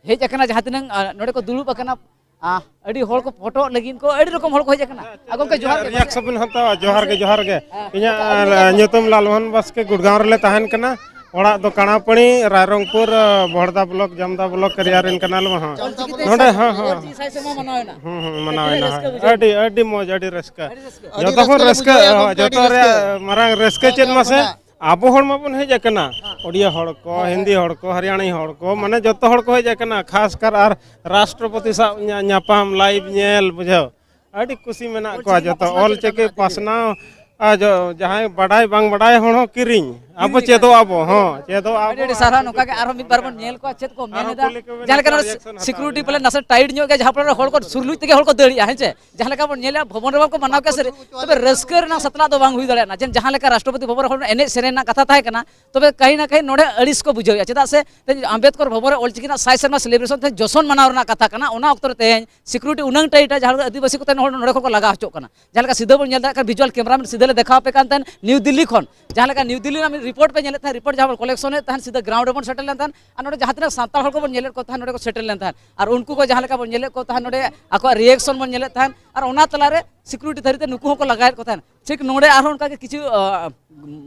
ᱦᱮᱡ ᱟᱠᱟᱱᱟ, ᱡᱟᱦᱟᱸ ᱛᱤᱱᱟᱹᱜ, ᱟᱨ ᱱᱚᱰᱮ ᱠᱚ ᱫᱩᱲᱩᱵ ᱟᱠᱟᱱᱟ, ᱟᱨ ᱟᱹᱰᱤ ᱦᱚᱲ ᱠᱚ ᱯᱷᱳᱴᱳᱜ ᱞᱟᱹᱜᱤᱫ ᱠᱚ, ᱟᱹᱰᱤ ᱨᱚᱠᱚᱢ ᱦᱚᱲ ᱠᱚ ᱦᱮᱡ ᱟᱠᱟᱱᱟ᱾ ᱟᱨ ᱜᱚᱢᱠᱮ ᱡᱚᱦᱟᱨ ᱜᱮ᱾ Reaction ᱵᱚᱱ ᱦᱟᱛᱟᱣᱟ᱾ ᱡᱚᱦᱟᱨ ᱜᱮ, ᱡᱚᱦᱟᱨ ᱜᱮ᱾ ᱦᱮᱸ, ᱤᱧᱟᱹᱜ ᱚᱠᱟ ᱟᱹᱛᱩ ᱨᱮ? ᱧᱩᱛᱩᱢ ᱞᱟᱞᱢᱳᱦᱚᱱ ᱵᱟᱥᱠᱮ, ᱜᱩᱲᱜᱟᱸᱣ ᱨᱮᱞᱮ ᱛᱟᱦᱮᱱ ᱠᱟᱱᱟ᱾ ᱚᱲᱟᱜ ᱫᱚ ᱠᱟᱲᱟᱯᱟᱹᱲᱤ, ᱨᱟᱭᱨᱚᱝᱯᱩᱨ, ᱵᱚᱦᱲᱫᱟ block, ᱡᱟᱢᱫᱟ block area ᱨᱮᱱ ᱠᱟᱱᱟᱞᱮ ᱦᱚᱸ᱾ ᱚᱞᱪᱤᱠᱤ ᱛᱮ ᱱᱚᱰᱮ, ᱥᱟᱭ-, ᱦᱚᱸ, ᱦᱚᱸ᱾ ᱚᱞᱪᱤᱠᱤ ᱥᱟᱭ ᱥᱮᱨᱢᱟ ᱢᱟᱱᱟᱣ ᱮᱱᱟ᱾ ᱦᱩᱸ, ᱦᱩᱸ, ᱢᱟᱱᱟᱣ ᱛᱤᱱᱟᱹᱜ ᱮᱱᱟ᱾ ᱨᱟᱹᱥᱠᱟᱹ ᱵᱩᱡᱷᱟᱹᱣ ᱟᱹᱰᱤ, ᱟᱹᱰᱤ ᱢᱚᱡᱽ, ᱟᱹᱰᱤ ᱨᱟᱹᱥᱠᱟᱹ᱾ ᱟᱹᱰᱤ ᱨᱟᱹᱥᱠᱟᱹ᱾ ᱟᱹᱰᱤ ᱡᱚᱛᱚ ᱨᱟᱹᱥᱠᱟᱹ ᱠᱷᱚᱱ ᱞᱮ ᱨᱟᱹᱥᱠᱟᱹ, ᱵᱩᱡᱷᱟᱹᱣᱮᱫᱼᱟ ᱜᱚᱢᱠᱮ, ᱡᱚᱛᱚ ᱟᱹᱰᱤ ᱨᱮᱭᱟᱜ ᱨᱟᱹᱥᱠᱟᱹ᱾ ᱢᱟᱨᱟᱝ ᱨᱟᱹᱥᱠᱟᱹ ᱪᱮᱫ ᱢᱟᱥᱮ? ᱟᱵᱚ ᱦᱚᱲ ᱢᱟᱵᱚᱱ ᱦᱮᱡ ᱟᱠᱟᱱᱟ, ᱳᱰᱤᱭᱟ ᱦᱚᱲ ᱠᱚ, ᱦᱤᱱᱫᱤ ᱦᱚᱲ ᱠᱚ, ᱦᱟᱨᱤᱭᱟᱱᱤ ᱦᱚᱲ ᱠᱚ, ᱢᱟᱱᱮ ᱡᱚᱛᱚ ᱦᱚᱲ ᱠᱚ ᱦᱮᱡ ᱟᱠᱟᱱᱟ, ᱠᱷᱟᱥ ᱠᱟᱨ ᱟᱨ ᱨᱟᱥᱴᱨᱚᱯᱚᱛᱤ ᱥᱟᱶ ᱧᱟ-, ᱧᱟᱯᱟᱢ, live ᱧᱮᱞ, ᱵᱩᱡᱷᱟᱹᱣ, ᱟᱹᱰᱤ ᱠᱩᱥᱤ ᱢᱮᱱᱟᱜ ᱠᱚᱣᱟ ᱡᱚᱛᱚ᱾ ᱚᱞ ᱪᱤᱠᱤ ᱯᱟᱥᱱᱟᱣ, ᱟᱨ ᱡᱚ-, ᱡᱟᱦᱟᱸᱭ ᱵᱟᱰᱟᱭ ᱵᱟᱝ ᱵᱟᱰᱟᱭ ᱦᱚᱲ ᱦᱚᱸ ᱠᱤᱨᱤᱧ, ᱟᱵᱚ ᱪᱮᱫᱚᱜ ᱟᱵᱚ, ᱦᱚᱸ, ᱪᱮᱫᱚᱜ ᱟᱹᱰᱤ ᱟᱹᱰᱤ ᱟᱵᱚ᱾ ᱥᱟᱨᱦᱟᱣ᱾ ᱱᱚᱝᱠᱟ ᱜᱮ ᱟᱨᱦᱚᱸ ᱢᱤᱫ ᱵᱟᱨ ᱵᱚᱱ ᱧᱮᱞ ᱠᱚᱣᱟ ᱪᱮᱫ ᱠᱚ ᱢᱮᱱ ᱟᱨᱦᱚᱸ ᱮᱫᱟ᱾ ᱠᱩᱞᱤ ᱠᱚ ᱢᱮᱱᱟᱜ ᱡᱟᱦᱟᱸ ᱞᱮᱠᱟ ᱠᱚᱣᱟ, ᱱᱚᱰᱮ reaction ᱦᱟᱛᱟᱣ security ᱨᱮᱱᱟᱜ᱾ ᱯᱟᱞᱮ ᱱᱟᱥᱮ tight ᱧᱚᱜ ᱜᱮᱭᱟ, ᱡᱟᱦᱟᱸ ᱯᱟᱞᱮ ᱦᱚᱲ ᱠᱚ ᱥᱩᱨ ᱞᱩᱡ ᱛᱮᱜᱮ ᱦᱚᱲ ᱠᱚ ᱫᱟᱹᱲ ᱮᱜᱼᱟ, ᱦᱮᱸ ᱪᱮ? ᱡᱟᱦᱟᱸ ᱞᱮᱠᱟ ᱵᱚᱱ ᱧᱮᱞᱮᱜᱼᱟ, ᱵᱷᱚᱵᱚᱱ ᱨᱮ ᱵᱟᱝ ᱠᱚ ᱢᱟᱱᱟᱣ ᱠᱮᱫ ᱥᱮ, ᱛᱚᱵᱮ ᱨᱟᱹᱥᱠᱟᱹ ᱨᱮᱱᱟᱜ ᱥᱟᱛᱞᱟᱜ ᱫᱚ ᱵᱟᱝ ᱦᱩᱭ ᱫᱟᱲᱮᱭᱟᱜᱼᱟ᱾ ᱡᱮ ᱡᱟᱦᱟᱸ ᱞᱮᱠᱟ ᱨᱟᱥᱴᱨᱚᱯᱚᱛᱤ ᱵᱷᱚᱵᱚᱱ ᱨᱮ ᱦᱚᱲ ᱮᱱᱮᱡ ᱥᱮᱨᱮᱧ ᱨᱮᱱᱟᱜ ᱠᱟᱛᱷᱟ ᱛᱟᱦᱮᱸ ᱠᱟᱱᱟ, ᱛᱚᱵᱮ ᱠᱟᱹᱦᱤ ᱱᱟ ᱠᱟᱹᱦᱤ ᱱᱚᱰᱮ ᱟᱹᱲᱤᱥ ᱠᱚ ᱵᱩᱡᱷᱟᱹᱣᱮᱫᱼᱟ᱾ ᱪᱮᱫᱟᱜ ᱥᱮ ᱛᱮᱦᱮᱧ ᱟᱢᱵᱮᱫᱠᱚᱨ ᱵᱷᱚᱵᱚᱱ ᱨᱮ ᱚᱞᱪᱤᱠᱤ ᱨᱮᱱᱟᱜ ᱥᱟᱭ ᱥᱮᱨᱢᱟ celebration ᱛᱮᱦᱮᱧ ᱡᱚᱥᱚᱱ ᱢᱟᱱᱟᱣ ᱨᱮᱱᱟᱜ ᱠᱟᱛᱷᱟ ᱠᱟᱱᱟ, ᱚᱱᱟ ᱚᱠᱛᱚ ᱨᱮ ᱛᱮᱦᱮᱧ security ᱩᱱᱟᱹᱝ tight ᱟ, ᱡᱟᱦᱟᱸ ᱞᱮᱠᱟ ᱟᱹᱫᱤᱵᱟᱹᱥᱤ ᱠᱚ ᱛᱮᱦᱮᱧ ᱱᱚᱰᱮ ᱠᱷᱚᱱ ᱠᱚ ᱞᱟᱜᱟ ᱦᱚᱪᱚᱜ ᱠᱟᱱᱟ᱾ ᱡᱟᱦᱟᱸ ᱞᱮᱠᱟ ᱥᱤᱫᱷᱟᱹ ᱵᱚᱱ ᱧᱮᱞ ᱫᱟᱲᱮᱭᱟᱜ ᱠᱟᱱ, visual camera ᱢᱮᱱ ᱥᱤᱫᱷᱟᱹ ᱞᱮ ᱫᱮᱠᱷᱟᱣ ᱟᱯᱮ ᱠᱟᱱ ᱛᱟᱦᱮᱸᱱ ᱱᱤᱭᱩ ᱫᱤᱞᱞᱤ ᱠᱷᱚᱱ, ᱡᱟᱦᱟᱸ ᱞᱮᱠᱟ ᱱᱤᱭᱩ ᱫᱤᱞᱞᱤ ᱨᱮᱱᱟᱜ ᱢᱤᱫ report ᱯᱮ ᱧᱮᱞᱮᱫ ᱛᱟᱦᱮᱸᱱ, report ᱡᱟᱦᱟᱸ ᱵᱚᱱ collection ᱮᱫ ᱛᱟᱦᱮᱸᱱ, ᱥᱤᱫᱷᱟᱹ ground ᱨᱮᱵᱚᱱ ᱥᱮᱴᱮᱨ ᱞᱮᱱ ᱛᱟᱦᱮᱸᱱ, ᱟᱨ ᱱᱚᱰᱮ ᱡᱟᱦᱟᱸ ᱛᱤᱱᱟᱹᱜ ᱥᱟᱱᱛᱟᱲ ᱦᱚᱲ ᱠᱚᱵᱚᱱ ᱧᱮᱞᱮᱫ ᱠᱚ ᱛᱟᱦᱮᱸᱱ, ᱱᱚᱰᱮ ᱠᱚ ᱥᱮᱴᱮᱨ ᱞᱮᱱ ᱛᱟᱦᱮᱸᱱ, ᱟᱨ ᱩᱱᱠᱩ ᱠᱚ ᱡᱟᱦᱟᱸ ᱞᱮᱠᱟ ᱵᱚᱱ ᱧᱮᱞᱮᱫ ᱠᱚ ᱛᱟᱦᱮᱸᱱ, ᱱᱚᱰᱮ ᱟᱠᱚᱣᱟᱜ reaction ᱵᱚᱱ ᱧᱮᱞᱮᱫ ᱛᱟᱦᱮᱸᱱ, ᱟᱨ ᱚᱱᱟ ᱛᱟᱞᱟᱨᱮ security ᱫᱷᱟᱹᱨᱤᱡ ᱛᱮ ᱱᱩᱠᱩ ᱦᱚᱸᱠᱚ ᱞᱟᱜᱟᱭᱮᱫ ᱠᱚ ᱛᱟᱦᱮᱸᱱ᱾ ᱴᱷᱤᱠ ᱱᱚᱰᱮ ᱟᱨᱦᱚᱸ ᱚᱱᱠᱟᱜᱮ ᱠᱤᱪᱷᱩ, ᱟᱸ,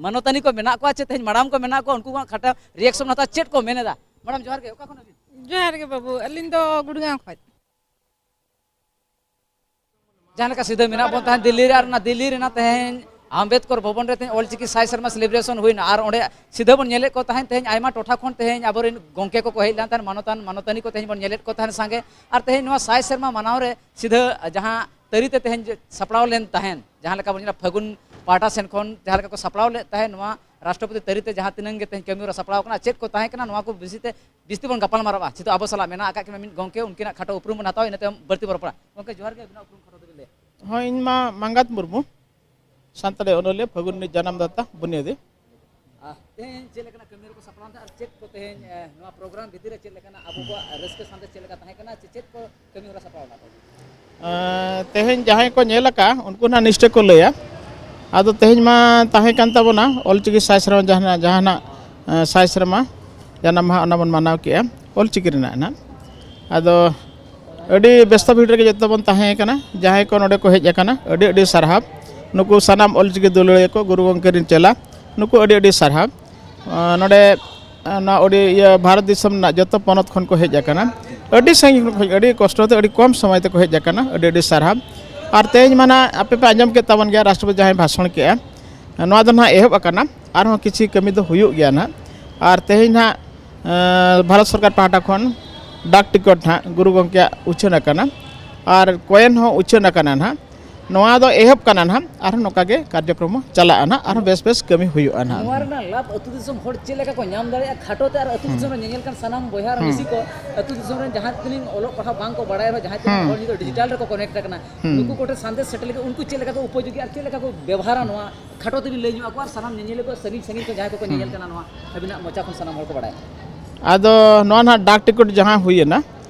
ᱢᱟᱱᱚᱛᱟᱱᱤ ᱠᱚ ᱢᱮᱱᱟᱜ ᱠᱚᱣᱟ ᱪᱮ ᱛᱮᱦᱮᱧ ᱢᱟᱲᱟᱢ ᱠᱚ ᱢᱮᱱᱟᱜ ᱠᱚᱣᱟ, ᱩᱱᱠᱩ ᱠᱚᱣᱟᱜ ᱠᱷᱟᱴᱟ reaction ᱦᱟᱛᱟᱣᱟ᱾ ᱪᱮᱫ ᱠᱚ ᱢᱮᱱ ᱮᱫᱟ? ᱢᱮᱰᱟᱢ ᱡᱚᱦᱟᱨ ᱜᱮ, ᱚᱠᱟ ᱠᱷᱚᱱ ᱟᱹᱵᱤᱱ? ᱡᱚᱦᱟᱨ ᱜᱮ ᱵᱟᱹᱵᱩ, ᱟᱹᱞᱤᱧ ᱫᱚ ᱜᱩᱲᱜᱟᱸᱣ ᱠᱷᱚᱱ᱾ ᱡᱟᱦᱟᱸ ᱞᱮᱠᱟ ᱥᱤᱫᱷᱟᱹ ᱢᱮᱱᱟᱜ ᱵᱚᱱ ᱛᱟᱦᱮᱸᱫ ᱫᱤᱞᱞᱤ ᱨᱮ, ᱟᱨ ᱚᱱᱟ ᱫᱤᱞᱞᱤ ᱨᱮᱱᱟᱜ ᱛᱮᱦᱮᱧ ᱟᱢᱵᱮᱫᱠᱚᱨ ᱵᱷᱚᱵᱚᱱ ᱨᱮ ᱛᱮᱦᱮᱧ ᱚᱞᱪᱤᱠᱤ ᱥᱟᱭ ᱥᱮᱨᱢᱟ celebration ᱦᱩᱭᱱᱟ, ᱟᱨ ᱚᱸᱰᱮ ᱥᱤᱫᱷᱟᱹ ᱵᱚᱱ ᱧᱮᱞᱮᱫ ᱠᱚ ᱛᱟᱦᱮᱸᱫ ᱛᱮᱦᱮᱧ ᱟᱭᱢᱟ ᱴᱚᱴᱷᱟ ᱠᱷᱚᱱ ᱛᱮᱦᱮᱧ ᱟᱵᱚᱨᱮᱱ ᱜᱚᱢᱠᱮ ᱠᱚᱠᱚ ᱦᱮᱡ ᱞᱮᱱ ᱛᱟᱦᱮᱸᱫ, ᱢᱟᱱᱚᱛᱟᱱ ᱢᱟᱱᱚᱛᱟᱱᱤ ᱠᱚ ᱛᱮᱦᱮᱧ ᱵᱚᱱ ᱧᱮᱞᱮᱫ ᱠᱚ ᱛᱟᱦᱮᱸᱫ ᱥᱟᱸᱜᱮ, ᱟᱨ ᱛᱮᱦᱮᱧ ᱱᱚᱣᱟ ᱥᱟᱭ ᱥᱮᱨᱢᱟ ᱢᱟᱱᱟᱣ ᱨᱮ ᱥᱤᱫᱷᱟᱹ ᱡᱟᱦᱟᱸ ᱛᱟᱹᱨᱤ ᱛᱮ ᱛᱮᱦᱮᱧ ᱥᱟᱯᱲᱟᱣ ᱞᱮᱱ ᱛᱟᱦᱮᱸᱫ, ᱡᱟᱦᱟᱸ ᱞᱮᱠᱟ ᱵᱚᱱ ᱧᱮᱞᱟ ᱯᱷᱟᱹᱜᱩᱱ ᱯᱟᱦᱴᱟ ᱥᱮᱱ ᱠᱷᱚᱱ ᱡᱟᱦᱟᱸ ᱞᱮᱠᱟ ᱠᱚ ᱥᱟᱯᱲᱟᱣ ᱞᱮᱫ ᱛᱟᱦᱮᱸᱫ ᱱᱚᱣᱟ ᱨᱟᱥᱴᱨᱚᱯᱚᱛᱤ ᱛᱟᱹᱨᱤ ᱛᱮ ᱡᱟᱦᱟᱸ ᱛᱤᱱᱟᱹᱝ ᱜᱮ ᱛᱮᱦᱮᱧ ᱠᱟᱹᱢᱤ ᱦᱚᱨᱟ ᱥᱟᱯᱲᱟᱣ ᱠᱟᱱᱟ, ᱪᱮᱫ ᱠᱚ ᱛᱟᱦᱮᱸ ᱠᱟᱱᱟ, ᱱᱚᱣᱟ ᱠᱚ ᱵᱤᱥᱚᱭ ᱛᱮ ᱵᱤᱥᱛᱤ ᱵᱚᱱ ᱜᱟᱯᱟᱞ ᱢᱟᱨᱟᱣᱟ᱾ ᱱᱤᱛᱚᱜ ᱟᱵᱚ ᱥᱟᱞᱟᱜ ᱢᱮᱱᱟᱜ ᱟᱠᱟᱫ ᱠᱤᱱᱟ ᱢᱤᱫ ᱜᱚᱢᱠᱮ, ᱩᱱᱠᱤᱱᱟᱜ ᱠᱷᱟᱴᱚ ᱩᱯᱨᱩᱢ ᱵᱚᱱ ᱦᱟᱛᱟᱣᱟ, ᱤᱱᱟᱹ ᱛᱟᱭᱚᱢ ᱵᱟᱹᱲᱛᱤ ᱵᱚᱱ ᱨᱚᱯᱚᱲᱟ᱾ ᱜᱚᱢᱠᱮ, ᱡᱚᱦᱟᱨ ᱜᱮ, ᱟᱹᱵᱤᱱᱟᱜ ᱩᱯᱨᱩᱢ ᱠᱷᱟᱴᱚ ᱛᱮ᱾ ᱦᱳᱭ, ᱤᱧ ᱢᱟ ᱢᱟᱸᱜᱟᱛ ᱢᱩᱨᱢᱩ, ᱥᱟᱱᱛᱟᱲᱤ ᱚᱱᱚᱞᱤᱭᱟᱹ, ᱯᱷᱟᱹᱜᱩᱱ ᱨᱤᱱᱤᱡ ᱡᱟᱱᱟᱢ ᱫᱟᱛᱟ, ᱵᱩᱱᱤᱭᱟᱹᱫᱤ᱾ ᱟᱨ ᱛᱮᱦᱮᱧ ᱪᱮᱫ ᱞᱮᱠᱟᱱᱟᱜ ᱠᱟᱹᱢᱤ ᱦᱚᱨᱟ ᱠᱚ ᱥᱟᱯᱲᱟᱣ ᱮᱫᱟ ᱟᱨ ᱪᱮᱫ ᱠᱚ ᱛᱮᱦᱮᱧ, ᱮ, ᱱᱚᱣᱟ ᱯᱨᱳᱜᱨᱟᱢ ᱵᱷᱤᱛᱤᱨ ᱨᱮ ᱪᱮᱫ ᱞᱮᱠᱟᱱᱟᱜ ᱟᱵᱚ ᱠᱚᱣᱟᱜ ᱨᱟᱹᱥᱠᱟᱹ ᱥᱟᱸᱫᱮᱥ ᱪᱮᱫ ᱞᱮᱠᱟ ᱛᱟᱦᱮᱸ ᱠᱟᱱᱟ, ᱪᱮ ᱪᱮᱫ ᱠᱚ ᱠᱟᱹᱢᱤ ᱦᱚᱨᱟ ᱥᱟᱯᱲᱟᱣ ᱮᱱᱟ ᱛᱮᱦᱮᱧ? ᱮᱸ, ᱛᱮᱦᱮᱧ ᱡᱟᱦᱟᱸᱭ ᱠᱚ ᱧᱮᱞ ᱟᱠᱟᱫ, ᱩᱱᱠᱩ ᱱᱟᱦᱟᱜ ᱱᱤᱥᱪᱚᱭ ᱠᱚ ᱞᱟᱹᱭᱟ᱾ ᱟᱫᱚ ᱛᱮᱦᱮᱧ ᱢᱟ ᱛᱟᱦᱮᱸ ᱠᱟᱱ ᱛᱟᱵᱚᱱᱟ ᱚᱞᱪᱤᱠᱤ ᱥᱟᱭ ᱥᱮᱨᱢᱟ, ᱡᱟᱦᱟᱱᱟᱜ, ᱡᱟᱦᱟᱱᱟᱜ, ᱮᱸ, ᱥᱟᱭ ᱥᱮᱨᱢᱟ ᱡᱟᱱᱟᱢ ᱢᱟᱦᱟ, ᱚᱱᱟ ᱵᱚᱱ ᱢᱟᱱᱟᱣ ᱠᱮᱜᱼᱟ ᱚᱞᱪᱤᱠᱤ ᱨᱮᱱᱟᱜ ᱱᱟᱦᱟᱜ᱾ ᱟᱫᱚ ᱟᱹᱰᱤ ᱵᱮᱥᱛᱚ ᱵᱷᱤᱲ ᱨᱮᱜᱮ ᱡᱚᱛᱚ ᱵᱚᱱ ᱛᱟᱦᱮᱸ ᱠᱟᱱᱟ, ᱡᱟᱦᱟᱸᱭ ᱠᱚ ᱱᱚᱰᱮ ᱠᱚ ᱦᱮᱡ ᱟᱠᱟᱱᱟ, ᱟᱹᱰᱤ ᱟᱹᱰᱤ ᱥᱟᱨᱦᱟᱣ᱾ ᱱᱩᱠᱩ ᱥᱟᱱᱟᱢ ᱚᱞᱪᱤᱠᱤ ᱫᱩᱞᱟᱹᱲᱤᱭᱟᱹ ᱠᱚ, ᱜᱩᱨᱩ ᱜᱚᱢᱠᱮ ᱨᱮᱱ ᱪᱮᱞᱟ, ᱱᱩᱠᱩ ᱟᱹᱰᱤ ᱟᱹᱰᱤ ᱥᱟᱨᱦᱟᱣ᱾ ᱟᱸ, ᱱᱚᱰᱮ, ᱟᱸ, ᱱᱚᱣᱟ ᱟᱹᱰᱤ ᱤᱭᱟᱹ ᱵᱷᱟᱨᱚᱛ ᱫᱤᱥᱚᱢ ᱨᱮᱱᱟᱜ ᱡᱚᱛᱚ ᱯᱚᱱᱚᱛ ᱠᱷᱚᱱ ᱠᱚ ᱦᱮᱡ ᱟᱠᱟᱱᱟ, ᱟᱹᱰᱤ ᱥᱟᱺᱜᱤᱧ ᱠᱷᱚᱱ ᱠᱚ ᱦᱮᱡ, ᱟᱹᱰᱤ ᱠᱚᱥᱴᱚ ᱛᱮ, ᱟᱹᱰᱤ ᱠᱚᱢ ᱥᱚᱢᱚᱭ ᱛᱮᱠᱚ ᱦᱮᱡ ᱟᱠᱟᱱᱟ, ᱟᱹᱰᱤ ᱟᱹᱰᱤ ᱥᱟᱨᱦᱟᱣ᱾ ᱟᱨ ᱛᱮᱦᱮᱧ ᱢᱟ ᱱᱟᱦᱟᱜ ᱟᱯᱮ ᱯᱮ ᱟᱸᱡᱚᱢ ᱠᱮᱫ ᱛᱟᱵᱚᱱ ᱜᱮᱭᱟ ᱨᱟᱥᱴᱨᱚᱯᱚᱛᱤ ᱡᱟᱦᱟᱸᱭ ᱵᱷᱟᱥᱚᱱ ᱠᱮᱜᱼᱟ, ᱱᱚᱣᱟ ᱫᱚ ᱱᱟᱦᱟᱜ ᱮᱦᱚᱵ ᱟᱠᱟᱱᱟ, ᱟᱨᱦᱚᱸ ᱠᱤᱪᱷᱤ ᱠᱟᱹᱢᱤ ᱫᱚ ᱦᱩᱭᱩᱜ ᱜᱮᱭᱟ ᱱᱟᱦᱟᱜ᱾ ᱟᱨ ᱛᱮᱦᱮᱧ ᱱᱟᱦᱟᱜ, ᱟᱸ, ᱵᱷᱟᱨᱚᱛ ᱥᱚᱨᱠᱟᱨ ᱯᱟᱦᱴᱟ ᱠᱷᱚᱱ ᱰᱟᱠ ᱴᱤᱠᱚᱴ ᱱᱟᱦᱟᱜ ᱜᱩᱨᱩ ᱜᱚᱢᱠᱮᱭᱟᱜ ᱩᱪᱷᱟᱹᱱ ᱟᱠᱟᱱᱟ, ᱟᱨ ᱠᱚᱭᱮᱱ ᱦᱚᱸ ᱩᱪᱷᱟᱹᱱ ᱟᱠᱟᱱᱟ ᱱᱟᱦᱟᱜ᱾ ᱱᱚᱣᱟ ᱫᱚ ᱮᱦᱚᱵ ᱠᱟᱱᱟ ᱱᱟᱦᱟᱜ, ᱟᱨᱦᱚᱸ ᱱᱚᱝᱠᱟ ᱜᱮ ᱠᱟᱨᱡᱚᱠᱨᱚᱢ ᱪᱟᱞᱟᱜᱼᱟ ᱱᱟᱦᱟᱜ, ᱟᱨᱦᱚᱸ ᱵᱮᱥ ᱵᱮᱥ ᱠᱟᱹᱢᱤ ᱦᱩᱭᱩᱜᱼᱟ ᱱᱟᱦᱟᱜ᱾ ᱱᱚᱣᱟ ᱨᱮᱱᱟᱜ ᱞᱟᱵᱷ ᱟᱹᱛᱩ ᱫᱤᱥᱚᱢ ᱦᱚᱲ ᱪᱮᱫ ᱞᱮᱠᱟ ᱠᱚ ᱧᱟᱢ ᱫᱟᱲᱮᱭᱟᱜᱼᱟ, ᱠᱷᱟᱴᱚ ᱛᱮ ᱟᱨ ᱟᱹᱛᱩ ᱦᱩᱸ᱾ ᱫᱤᱥᱚᱢ ᱨᱮ ᱧᱮᱧᱮᱞ ᱠᱟᱱ ᱥᱟᱱᱟᱢ ᱵᱚᱭᱦᱟ ᱟᱨ ᱦᱩᱸ᱾ ᱢᱤᱥᱤ ᱠᱚ, ᱟᱹᱛᱩ ᱫᱤᱥᱚᱢ ᱨᱮᱱ ᱡᱟᱦᱟᱸ ᱛᱤᱱᱟᱹᱜ ᱚᱞᱚᱜ ᱯᱟᱲᱦᱟᱜ ᱵᱟᱝ ᱠᱚ ᱵᱟᱲᱟᱭ ᱨᱮᱦᱚᱸ, ᱡᱟᱦᱟᱸ ᱛᱤᱱᱟᱹᱜ ᱦᱩᱸ᱾ ᱦᱚᱲ ᱱᱤᱛᱚᱜ ᱰᱤᱡᱤᱴᱟᱞ ᱨᱮᱠᱚ ᱠᱚᱱᱮᱠᱴ ᱟᱠᱟᱱᱟ, ᱦᱩᱸ᱾ ᱱᱩᱠᱩ ᱠᱚᱴᱷᱮᱱ ᱥᱟᱸᱫᱮᱥ ᱥᱮᱴᱮᱨ ᱞᱟᱹᱜᱤᱫ ᱩᱱᱠᱩ ᱪᱮᱫ ᱞᱮᱠᱟ ᱠᱚ ᱩᱯᱚᱡᱳᱜᱤ ᱟᱨ ᱪᱮᱫ ᱞᱮᱠᱟ ᱠᱚ ᱵᱮᱵᱚᱦᱟᱨᱟ, ᱱᱚᱣᱟ ᱠᱷᱟᱴᱚ ᱛᱮᱵᱤᱱ ᱞᱟᱹᱭ ᱧᱚᱜ ᱟᱠᱚᱣᱟ ᱟᱨ ᱥᱟᱱᱟᱢ ᱧᱮᱧᱮᱞᱤᱭᱟᱹ ᱠᱚ, ᱥᱟᱺᱜᱤᱧ ᱥᱟᱺᱜᱤᱧ ᱠᱷᱚᱱ ᱡᱟᱦᱟᱸᱭ ᱠᱚᱠᱚ ᱦᱩᱸ᱾ ᱧᱮᱧᱮᱞ ᱠᱟᱱᱟ, ᱱᱚᱣᱟ ᱟᱹᱵᱤᱱᱟᱜ ᱢᱚᱪᱟ ᱠᱷᱚᱱ ᱥᱟᱱᱟᱢ ᱦᱚᱲ ᱠᱚ ᱵᱟᱲᱟᱭᱟ᱾ ᱟᱫᱚ ᱱᱚᱣᱟ ᱱᱟᱦᱟᱜ ᱰᱟᱠ ᱴᱤᱠᱚᱴ ᱡᱟᱦᱟᱸ ᱦᱩᱭᱮᱱᱟ,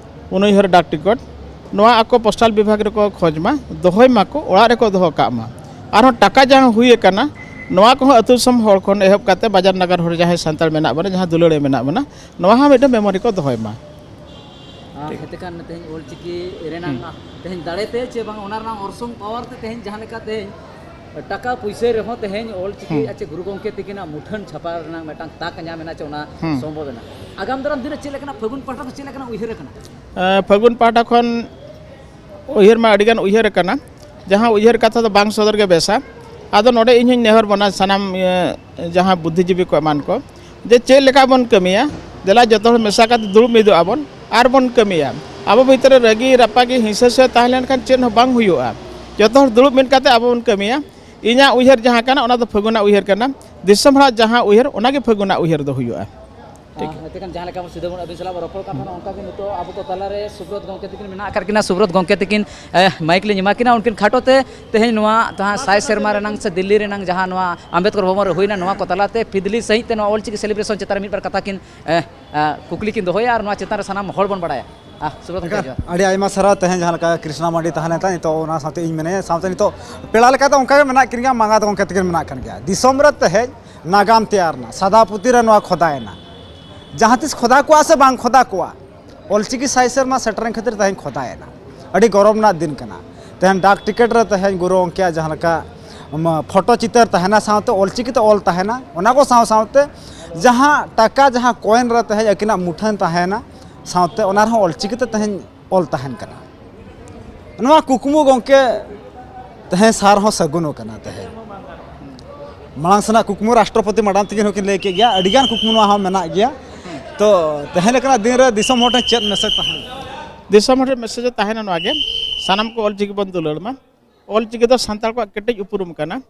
ᱩᱱᱩᱭᱦᱟᱹᱨ ᱰᱟᱠ ᱴᱤᱠᱚᱴ, ᱱᱚᱣᱟ ᱟᱠᱚ ᱯᱳᱥᱴᱟᱞ ᱵᱤᱵᱷᱟᱜᱽ ᱨᱮᱠᱚ ᱠᱷᱚᱡᱽ ᱢᱟ, ᱫᱚᱦᱚᱭ ᱢᱟᱠᱚ, ᱚᱲᱟᱜ ᱨᱮᱠᱚ ᱫᱚᱦᱚ ᱠᱟᱜ ᱢᱟ᱾ ᱟᱨᱦᱚᱸ ᱴᱟᱠᱟ ᱡᱟᱦᱟᱸ ᱦᱩᱭ ᱟᱠᱟᱱᱟ, ᱱᱚᱣᱟ ᱠᱚᱦᱚᱸ ᱟᱹᱛᱩ ᱫᱤᱥᱚᱢ ᱦᱚᱲ ᱠᱷᱚᱱ ᱮᱦᱚᱵ ᱠᱟᱛᱮ ᱵᱟᱡᱟᱨ ᱱᱟᱜᱟᱨ ᱦᱚᱲ ᱡᱟᱦᱟᱸᱭ ᱥᱟᱱᱛᱟᱲ ᱢᱮᱱᱟᱜ ᱵᱚᱱᱟ, ᱡᱟᱦᱟᱸ ᱫᱩᱞᱟᱹᱲᱤᱭᱟᱹ ᱢᱮᱱᱟᱜ ᱵᱚᱱᱟ, ᱱᱚᱣᱟ ᱦᱚᱸ ᱢᱤᱫᱴᱮᱱ ᱢᱮᱢᱳᱨᱤ ᱠᱚ ᱫᱚᱦᱚᱭ ᱢᱟ᱾ ᱟᱨ ᱴᱷᱤᱠ᱾ ᱦᱮᱸ, ᱛᱮᱠᱷᱟᱱ ᱛᱮᱦᱮᱧ ᱚᱞᱪᱤᱠᱤ ᱨᱮᱱᱟᱜ ᱦᱩᱸ᱾ ᱛᱮᱦᱮᱧ ᱫᱟᱲᱮᱛᱮ ᱪᱮ ᱵᱟᱝ ᱚᱱᱟ ᱨᱮᱱᱟᱜ ᱚᱨᱥᱚᱝ ᱯᱟᱣᱟᱨ ᱛᱮ ᱛᱮᱦᱮᱧ ᱡᱟᱦᱟᱸ ᱞᱮᱠᱟ ᱛᱮᱦᱮᱧ ᱴᱟᱠᱟ ᱯᱩᱭᱥᱟᱹ ᱨᱮᱦᱚᱸ ᱛᱮᱦᱮᱧ ᱚᱞᱪᱤᱠᱤ ᱦᱩᱸ᱾ ᱟᱨ ᱪᱮ ᱜᱩᱨᱩ ᱜᱚᱢᱠᱮ ᱛᱤᱠᱤᱱᱟᱜ ᱢᱩᱴᱷᱟᱹᱱ ᱪᱷᱟᱯᱟ ᱨᱮᱱᱟᱜ ᱢᱤᱫᱴᱟᱝ ᱛᱟᱠ ᱧᱟᱢ ᱮᱱᱟ ᱪᱮ ᱚᱱᱟ ᱦᱩᱸ᱾ ᱥᱚᱢᱵᱷᱚᱵ ᱮᱱᱟ᱾ ᱟᱜᱟᱢ ᱫᱟᱨᱟᱢ ᱫᱤᱱ ᱨᱮ ᱪᱮᱫ ᱞᱮᱠᱟᱱᱟᱜ ᱯᱷᱟᱹᱜᱩᱱ ᱯᱟᱦᱴᱟ ᱠᱷᱚᱱ ᱪᱮᱫ ᱞᱮᱠᱟᱱᱟᱜ ᱩᱭᱦᱟᱹᱨ ᱟᱠᱟᱱᱟ? ᱮᱸ, ᱯᱷᱟᱹᱜᱩᱱ ᱯᱟᱦᱴᱟ ᱠᱷᱚᱱ ᱩᱭᱦᱟᱹᱨ ᱢᱟ ᱟᱹᱰᱤᱜᱟᱱ ᱩᱭᱦᱟᱹᱨ ᱟᱠᱟᱱᱟ᱾ ᱡᱟᱦᱟᱸ ᱩᱭᱦᱟᱹᱨ ᱠᱟᱛᱷᱟ ᱫᱚ ᱵᱟᱝ ᱥᱚᱫᱚᱨ ᱜᱮ ᱵᱮᱥᱟ᱾ ᱟᱫᱚ ᱱᱚᱰᱮ ᱤᱧ ᱦᱚᱧ ᱱᱮᱦᱚᱨ ᱵᱚᱱᱟ ᱥᱟᱱᱟᱢ, ᱤᱭᱟᱹ, ᱡᱟᱦᱟᱸ ᱵᱩᱫᱽᱫᱷᱤᱡᱤᱵᱤ ᱠᱚ ᱮᱢᱟᱱ ᱠᱚ, ᱡᱮ ᱪᱮᱫ ᱞᱮᱠᱟ ᱵᱚᱱ ᱠᱟᱹᱢᱤᱭᱟ, ᱫᱮᱞᱟ ᱡᱚᱛᱚ ᱦᱚᱲ ᱢᱮᱥᱟ ᱠᱟᱛᱮ ᱫᱩᱲᱩᱵ ᱢᱤᱫᱚᱜ ᱟᱵᱚᱱ ᱟᱨ ᱵᱚᱱ ᱠᱟᱹᱢᱤᱭᱟ᱾ ᱟᱵᱚ ᱵᱷᱤᱛᱨᱤ ᱨᱮ ᱨᱟᱹᱜᱤ ᱨᱟᱯᱟᱜᱤ ᱦᱤᱝᱥᱟᱹ ᱥᱩᱭᱟᱹ ᱛᱟᱦᱮᱸ ᱞᱮᱱᱠᱷᱟᱱ ᱪᱮᱫ ᱦᱚᱸ ᱵᱟᱝ ᱦᱩᱭᱩᱜᱼᱟ᱾ ᱡᱚᱛᱚ ᱦᱚᱲ ᱫᱩᱲᱩᱵ ᱢᱤᱫ ᱠᱟᱛᱮ ᱟᱵᱚ ᱵᱚᱱ ᱠᱟᱹᱢᱤᱭᱟ᱾ ᱤᱧᱟᱹᱜ ᱩᱭᱦᱟᱹᱨ ᱡᱟᱦᱟᱸ ᱠᱟᱱᱟ, ᱚᱱᱟ ᱫᱚ ᱯᱷᱟᱹᱜᱩᱱᱟᱜ ᱩᱭᱦᱟᱹᱨ ᱠᱟᱱᱟ᱾ ᱫᱤᱥᱚᱢ ᱦᱚᱲᱟᱜ ᱡᱟᱦᱟᱸ ᱩᱭᱦᱟᱹᱨ, ᱚᱱᱟᱜᱮ ᱯᱷᱟᱹᱜᱩᱱᱟᱜ ᱩᱭᱦᱟᱹᱨ ᱫᱚ ᱦᱩᱭᱩᱜᱼᱟ᱾ ᱴᱷᱤᱠ᱾ ᱮᱱᱛᱮ ᱠᱷᱟᱱ ᱡᱟᱦᱟᱸ ᱞᱮᱠᱟ ᱥᱤᱫᱩ ᱢᱩᱨᱢᱩ ᱟᱹᱵᱤᱱ ᱥᱟᱞᱟᱜ ᱵᱚᱱ ᱨᱚᱯᱚᱲ ᱠᱟᱱ ᱛᱟᱦᱮᱱᱟ, ᱚᱱᱠᱟ ᱜᱮ ᱱᱤᱛᱚᱜ ᱟᱵᱚ ᱠᱚ ᱛᱟᱞᱟᱨᱮ ᱥᱩᱵᱨᱚᱛ ᱜᱚᱢᱠᱮ ᱛᱟᱹᱠᱤᱱ ᱢᱮᱱᱟᱜ ᱟᱠᱟᱫ ᱠᱤᱱᱟ᱾ ᱥᱩᱵᱨᱚᱛ ᱜᱚᱢᱠᱮ ᱛᱟᱹᱠᱤᱱ, ᱮ, ᱢᱟᱭᱤᱠ ᱞᱤᱧ ᱮᱢᱟ ᱠᱤᱱᱟ, ᱩᱱᱠᱤᱱ ᱠᱷᱟᱴᱚ ᱛᱮ ᱛᱮᱦᱮᱧ ᱱᱚᱣᱟ ᱡᱟᱦᱟᱸ ᱥᱟᱭ ᱥᱮᱨᱢᱟ ᱨᱮᱱᱟᱝ ᱥᱮ ᱫᱤᱞᱞᱤ ᱨᱮᱱᱟᱝ ᱡᱟᱦᱟᱸ ᱱᱚᱣᱟ ᱟᱢᱵᱮᱫᱠᱚᱨ ᱵᱷᱚᱵᱚᱱ ᱨᱮ ᱦᱩᱭᱱᱟ, ᱱᱚᱣᱟ ᱠᱚ ᱛᱟᱞᱟᱛᱮ ᱯᱷᱤᱫᱽᱞᱤ ᱥᱟᱺᱦᱤᱡ ᱛᱮ ᱱᱚᱣᱟ ᱚᱞᱪᱤᱠᱤ ᱥᱮᱞᱤᱵᱨᱮᱥᱚᱱ ᱪᱮᱛᱟᱱ ᱨᱮ ᱢᱤᱫ ᱵᱟᱨ ᱠᱟᱛᱷᱟ ᱠᱤᱱ, ᱮ, ᱮ, ᱠᱩᱠᱞᱤ ᱠᱤᱱ ᱫᱚᱦᱚᱭᱟ ᱟᱨ ᱱᱚᱣᱟ ᱪᱮᱛᱟᱱ ᱨᱮ ᱥᱟᱱᱟᱢ ᱦᱚᱲ ᱵᱚᱱ ᱵᱟᱲᱟᱭᱟ᱾ ᱟ, ᱥᱩᱵᱨᱚᱛ ᱜᱚᱢᱠᱮ, ᱮᱱᱠᱷᱟᱱ ᱡᱚᱦᱟᱨ᱾ ᱟᱹᱰᱤ ᱟᱭᱢᱟ ᱥᱟᱨᱦᱟᱣ᱾ ᱛᱮᱦᱮᱧ ᱡᱟᱦᱟᱸ ᱞᱮᱠᱟ ᱠᱨᱤᱥᱱᱟ ᱢᱟᱱᱰᱤ ᱛᱟᱦᱮᱸ ᱞᱮᱱ ᱛᱟᱦᱮᱸ, ᱱᱤᱛᱚᱜ ᱚᱱᱟ ᱥᱟᱶᱛᱮ ᱤᱧ ᱢᱮᱱᱟᱧᱟ, ᱥᱟᱶᱛᱮ ᱱᱤᱛᱚᱜ ᱯᱮᱲᱟ ᱞᱮᱠᱟᱛᱮ ᱚᱱᱠᱟ ᱜᱮ ᱢᱮᱱᱟᱜ ᱠᱤᱱ ᱜᱮᱭᱟ, ᱢᱟᱸᱜᱟᱛ ᱜᱚᱢᱠᱮ ᱛᱟᱹᱠᱤᱱ ᱢᱮᱱᱟᱜ ᱠᱤᱱ ᱜᱮᱭᱟ᱾ ᱫᱤᱥᱚᱢ ᱨᱮ ᱛᱮᱦᱮᱧ ᱱᱟᱜᱟᱢ ᱛᱮᱭᱟᱨ ᱮᱱᱟ, ᱥᱟᱫᱟ ᱯᱩᱛᱷᱤ ᱨᱮ ᱱᱚᱣᱟ ᱠᱷᱚᱫᱟᱭᱮᱱᱟ᱾ ᱡᱟᱦᱟᱸ ᱛᱤᱥ ᱠᱷᱚᱫᱟ ᱠᱚᱜᱼᱟ ᱥᱮ ᱵᱟᱝ ᱠᱷᱚᱫᱟ ᱠᱚᱜᱼᱟ, ᱚᱞᱪᱤᱠᱤ ᱥᱟᱭ ᱥᱮᱨᱢᱟ ᱥᱮᱴᱮᱨᱮᱱ ᱠᱷᱟᱹᱛᱤᱨ ᱛᱮᱦᱮᱧ ᱠᱷᱚᱫᱟᱭᱮᱱᱟ᱾ ᱟᱹᱰᱤ ᱜᱚᱨᱚᱵᱽ ᱨᱮᱱᱟᱜ ᱫᱤᱱ ᱠᱟᱱᱟ᱾ ᱛᱮᱦᱮᱧ ᱰᱟᱠ ᱴᱤᱠᱤᱴ ᱨᱮ ᱛᱮᱦᱮᱧ ᱜᱩᱨᱩ ᱜᱚᱢᱠᱮᱭᱟᱜ ᱡᱟᱦᱟᱸ ᱞᱮᱠᱟ, ᱩᱢ, ᱯᱷᱳᱴᱳ ᱪᱤᱛᱟᱹᱨ ᱛᱟᱦᱮᱱᱟ, ᱥᱟᱶᱛᱮ ᱚᱞᱪᱤᱠᱤ ᱛᱮ ᱚᱞ ᱛᱟᱦᱮᱱᱟ, ᱚᱱᱟ ᱠᱚ ᱥᱟᱶ ᱥᱟᱶᱛᱮ ᱡᱟᱦᱟᱸ ᱴᱟᱠᱟ, ᱡᱟᱦᱟᱸ ᱠᱚᱭᱮᱱ ᱨᱮ ᱛᱮᱦᱮᱧ ᱟᱹᱠᱤᱱᱟᱜ ᱢᱩᱴᱷᱟᱹᱱ ᱛᱟᱦᱮᱱᱟ, ᱥᱟᱶᱛᱮ ᱚᱱᱟ ᱨᱮᱦᱚᱸ ᱚᱞᱪᱤᱠᱤ ᱛᱮ ᱛᱮᱦᱮᱧ ᱚᱞ ᱛᱟᱦᱮᱱ ᱠᱟᱱᱟ᱾ ᱱᱚᱣᱟ ᱠᱩᱠᱢᱩ ᱜᱚᱢᱠᱮ ᱛᱮᱦᱮᱧ ᱥᱟᱨ ᱦᱚᱸ ᱥᱟᱹᱜᱩᱱ ᱟᱠᱟᱱᱟ᱾ ᱛᱮᱦᱮᱧ ᱢᱟᱲᱟᱝ ᱥᱮᱱᱟᱜ ᱠᱩᱠᱢᱩ ᱨᱟᱥᱴᱨᱚᱯᱚᱛᱤ ᱢᱟᱰᱟᱢ ᱛᱟᱹᱠᱤᱱ ᱦᱚᱸᱠᱤᱱ ᱞᱟᱹᱭ ᱠᱮᱫ ᱜᱮᱭᱟ, ᱟᱹᱰᱤᱜᱟᱱ ᱠᱩᱠᱢᱩ ᱱᱚᱣᱟ ᱦᱚᱸ ᱢᱮᱱᱟᱜ ᱜᱮᱭᱟ᱾ ᱛᱚ, ᱛᱮᱦᱮᱧ ᱞᱮᱠᱟᱱᱟᱜ ᱫᱤᱱ ᱨᱮ ᱫᱤᱥᱚᱢ ᱦᱚᱲ ᱴᱷᱮᱱ ᱪᱮᱫ ᱢᱮᱥᱮᱡᱽ ᱛᱟᱦᱮᱱᱟ? ᱫᱤᱥᱚᱢ ᱦᱚᱲ ᱴᱷᱮᱱ ᱢᱮᱥᱮᱡᱽ ᱫᱚ ᱛᱟᱦᱮᱱᱟ ᱱᱚᱣᱟ ᱜᱮ, ᱥᱟᱱᱟᱢ ᱠᱚ ᱚᱞᱪᱤᱠᱤ ᱵᱚᱱ ᱫᱩᱞᱟᱹᱲ ᱢᱟ᱾ ᱚᱞᱪᱤᱠᱤ ᱫᱚ ᱥᱟᱱᱛᱟᱲ ᱠᱚᱣᱟᱜ ᱠᱮᱴᱮᱡ ᱩᱯᱨᱩᱢ ᱠᱟᱱᱟ᱾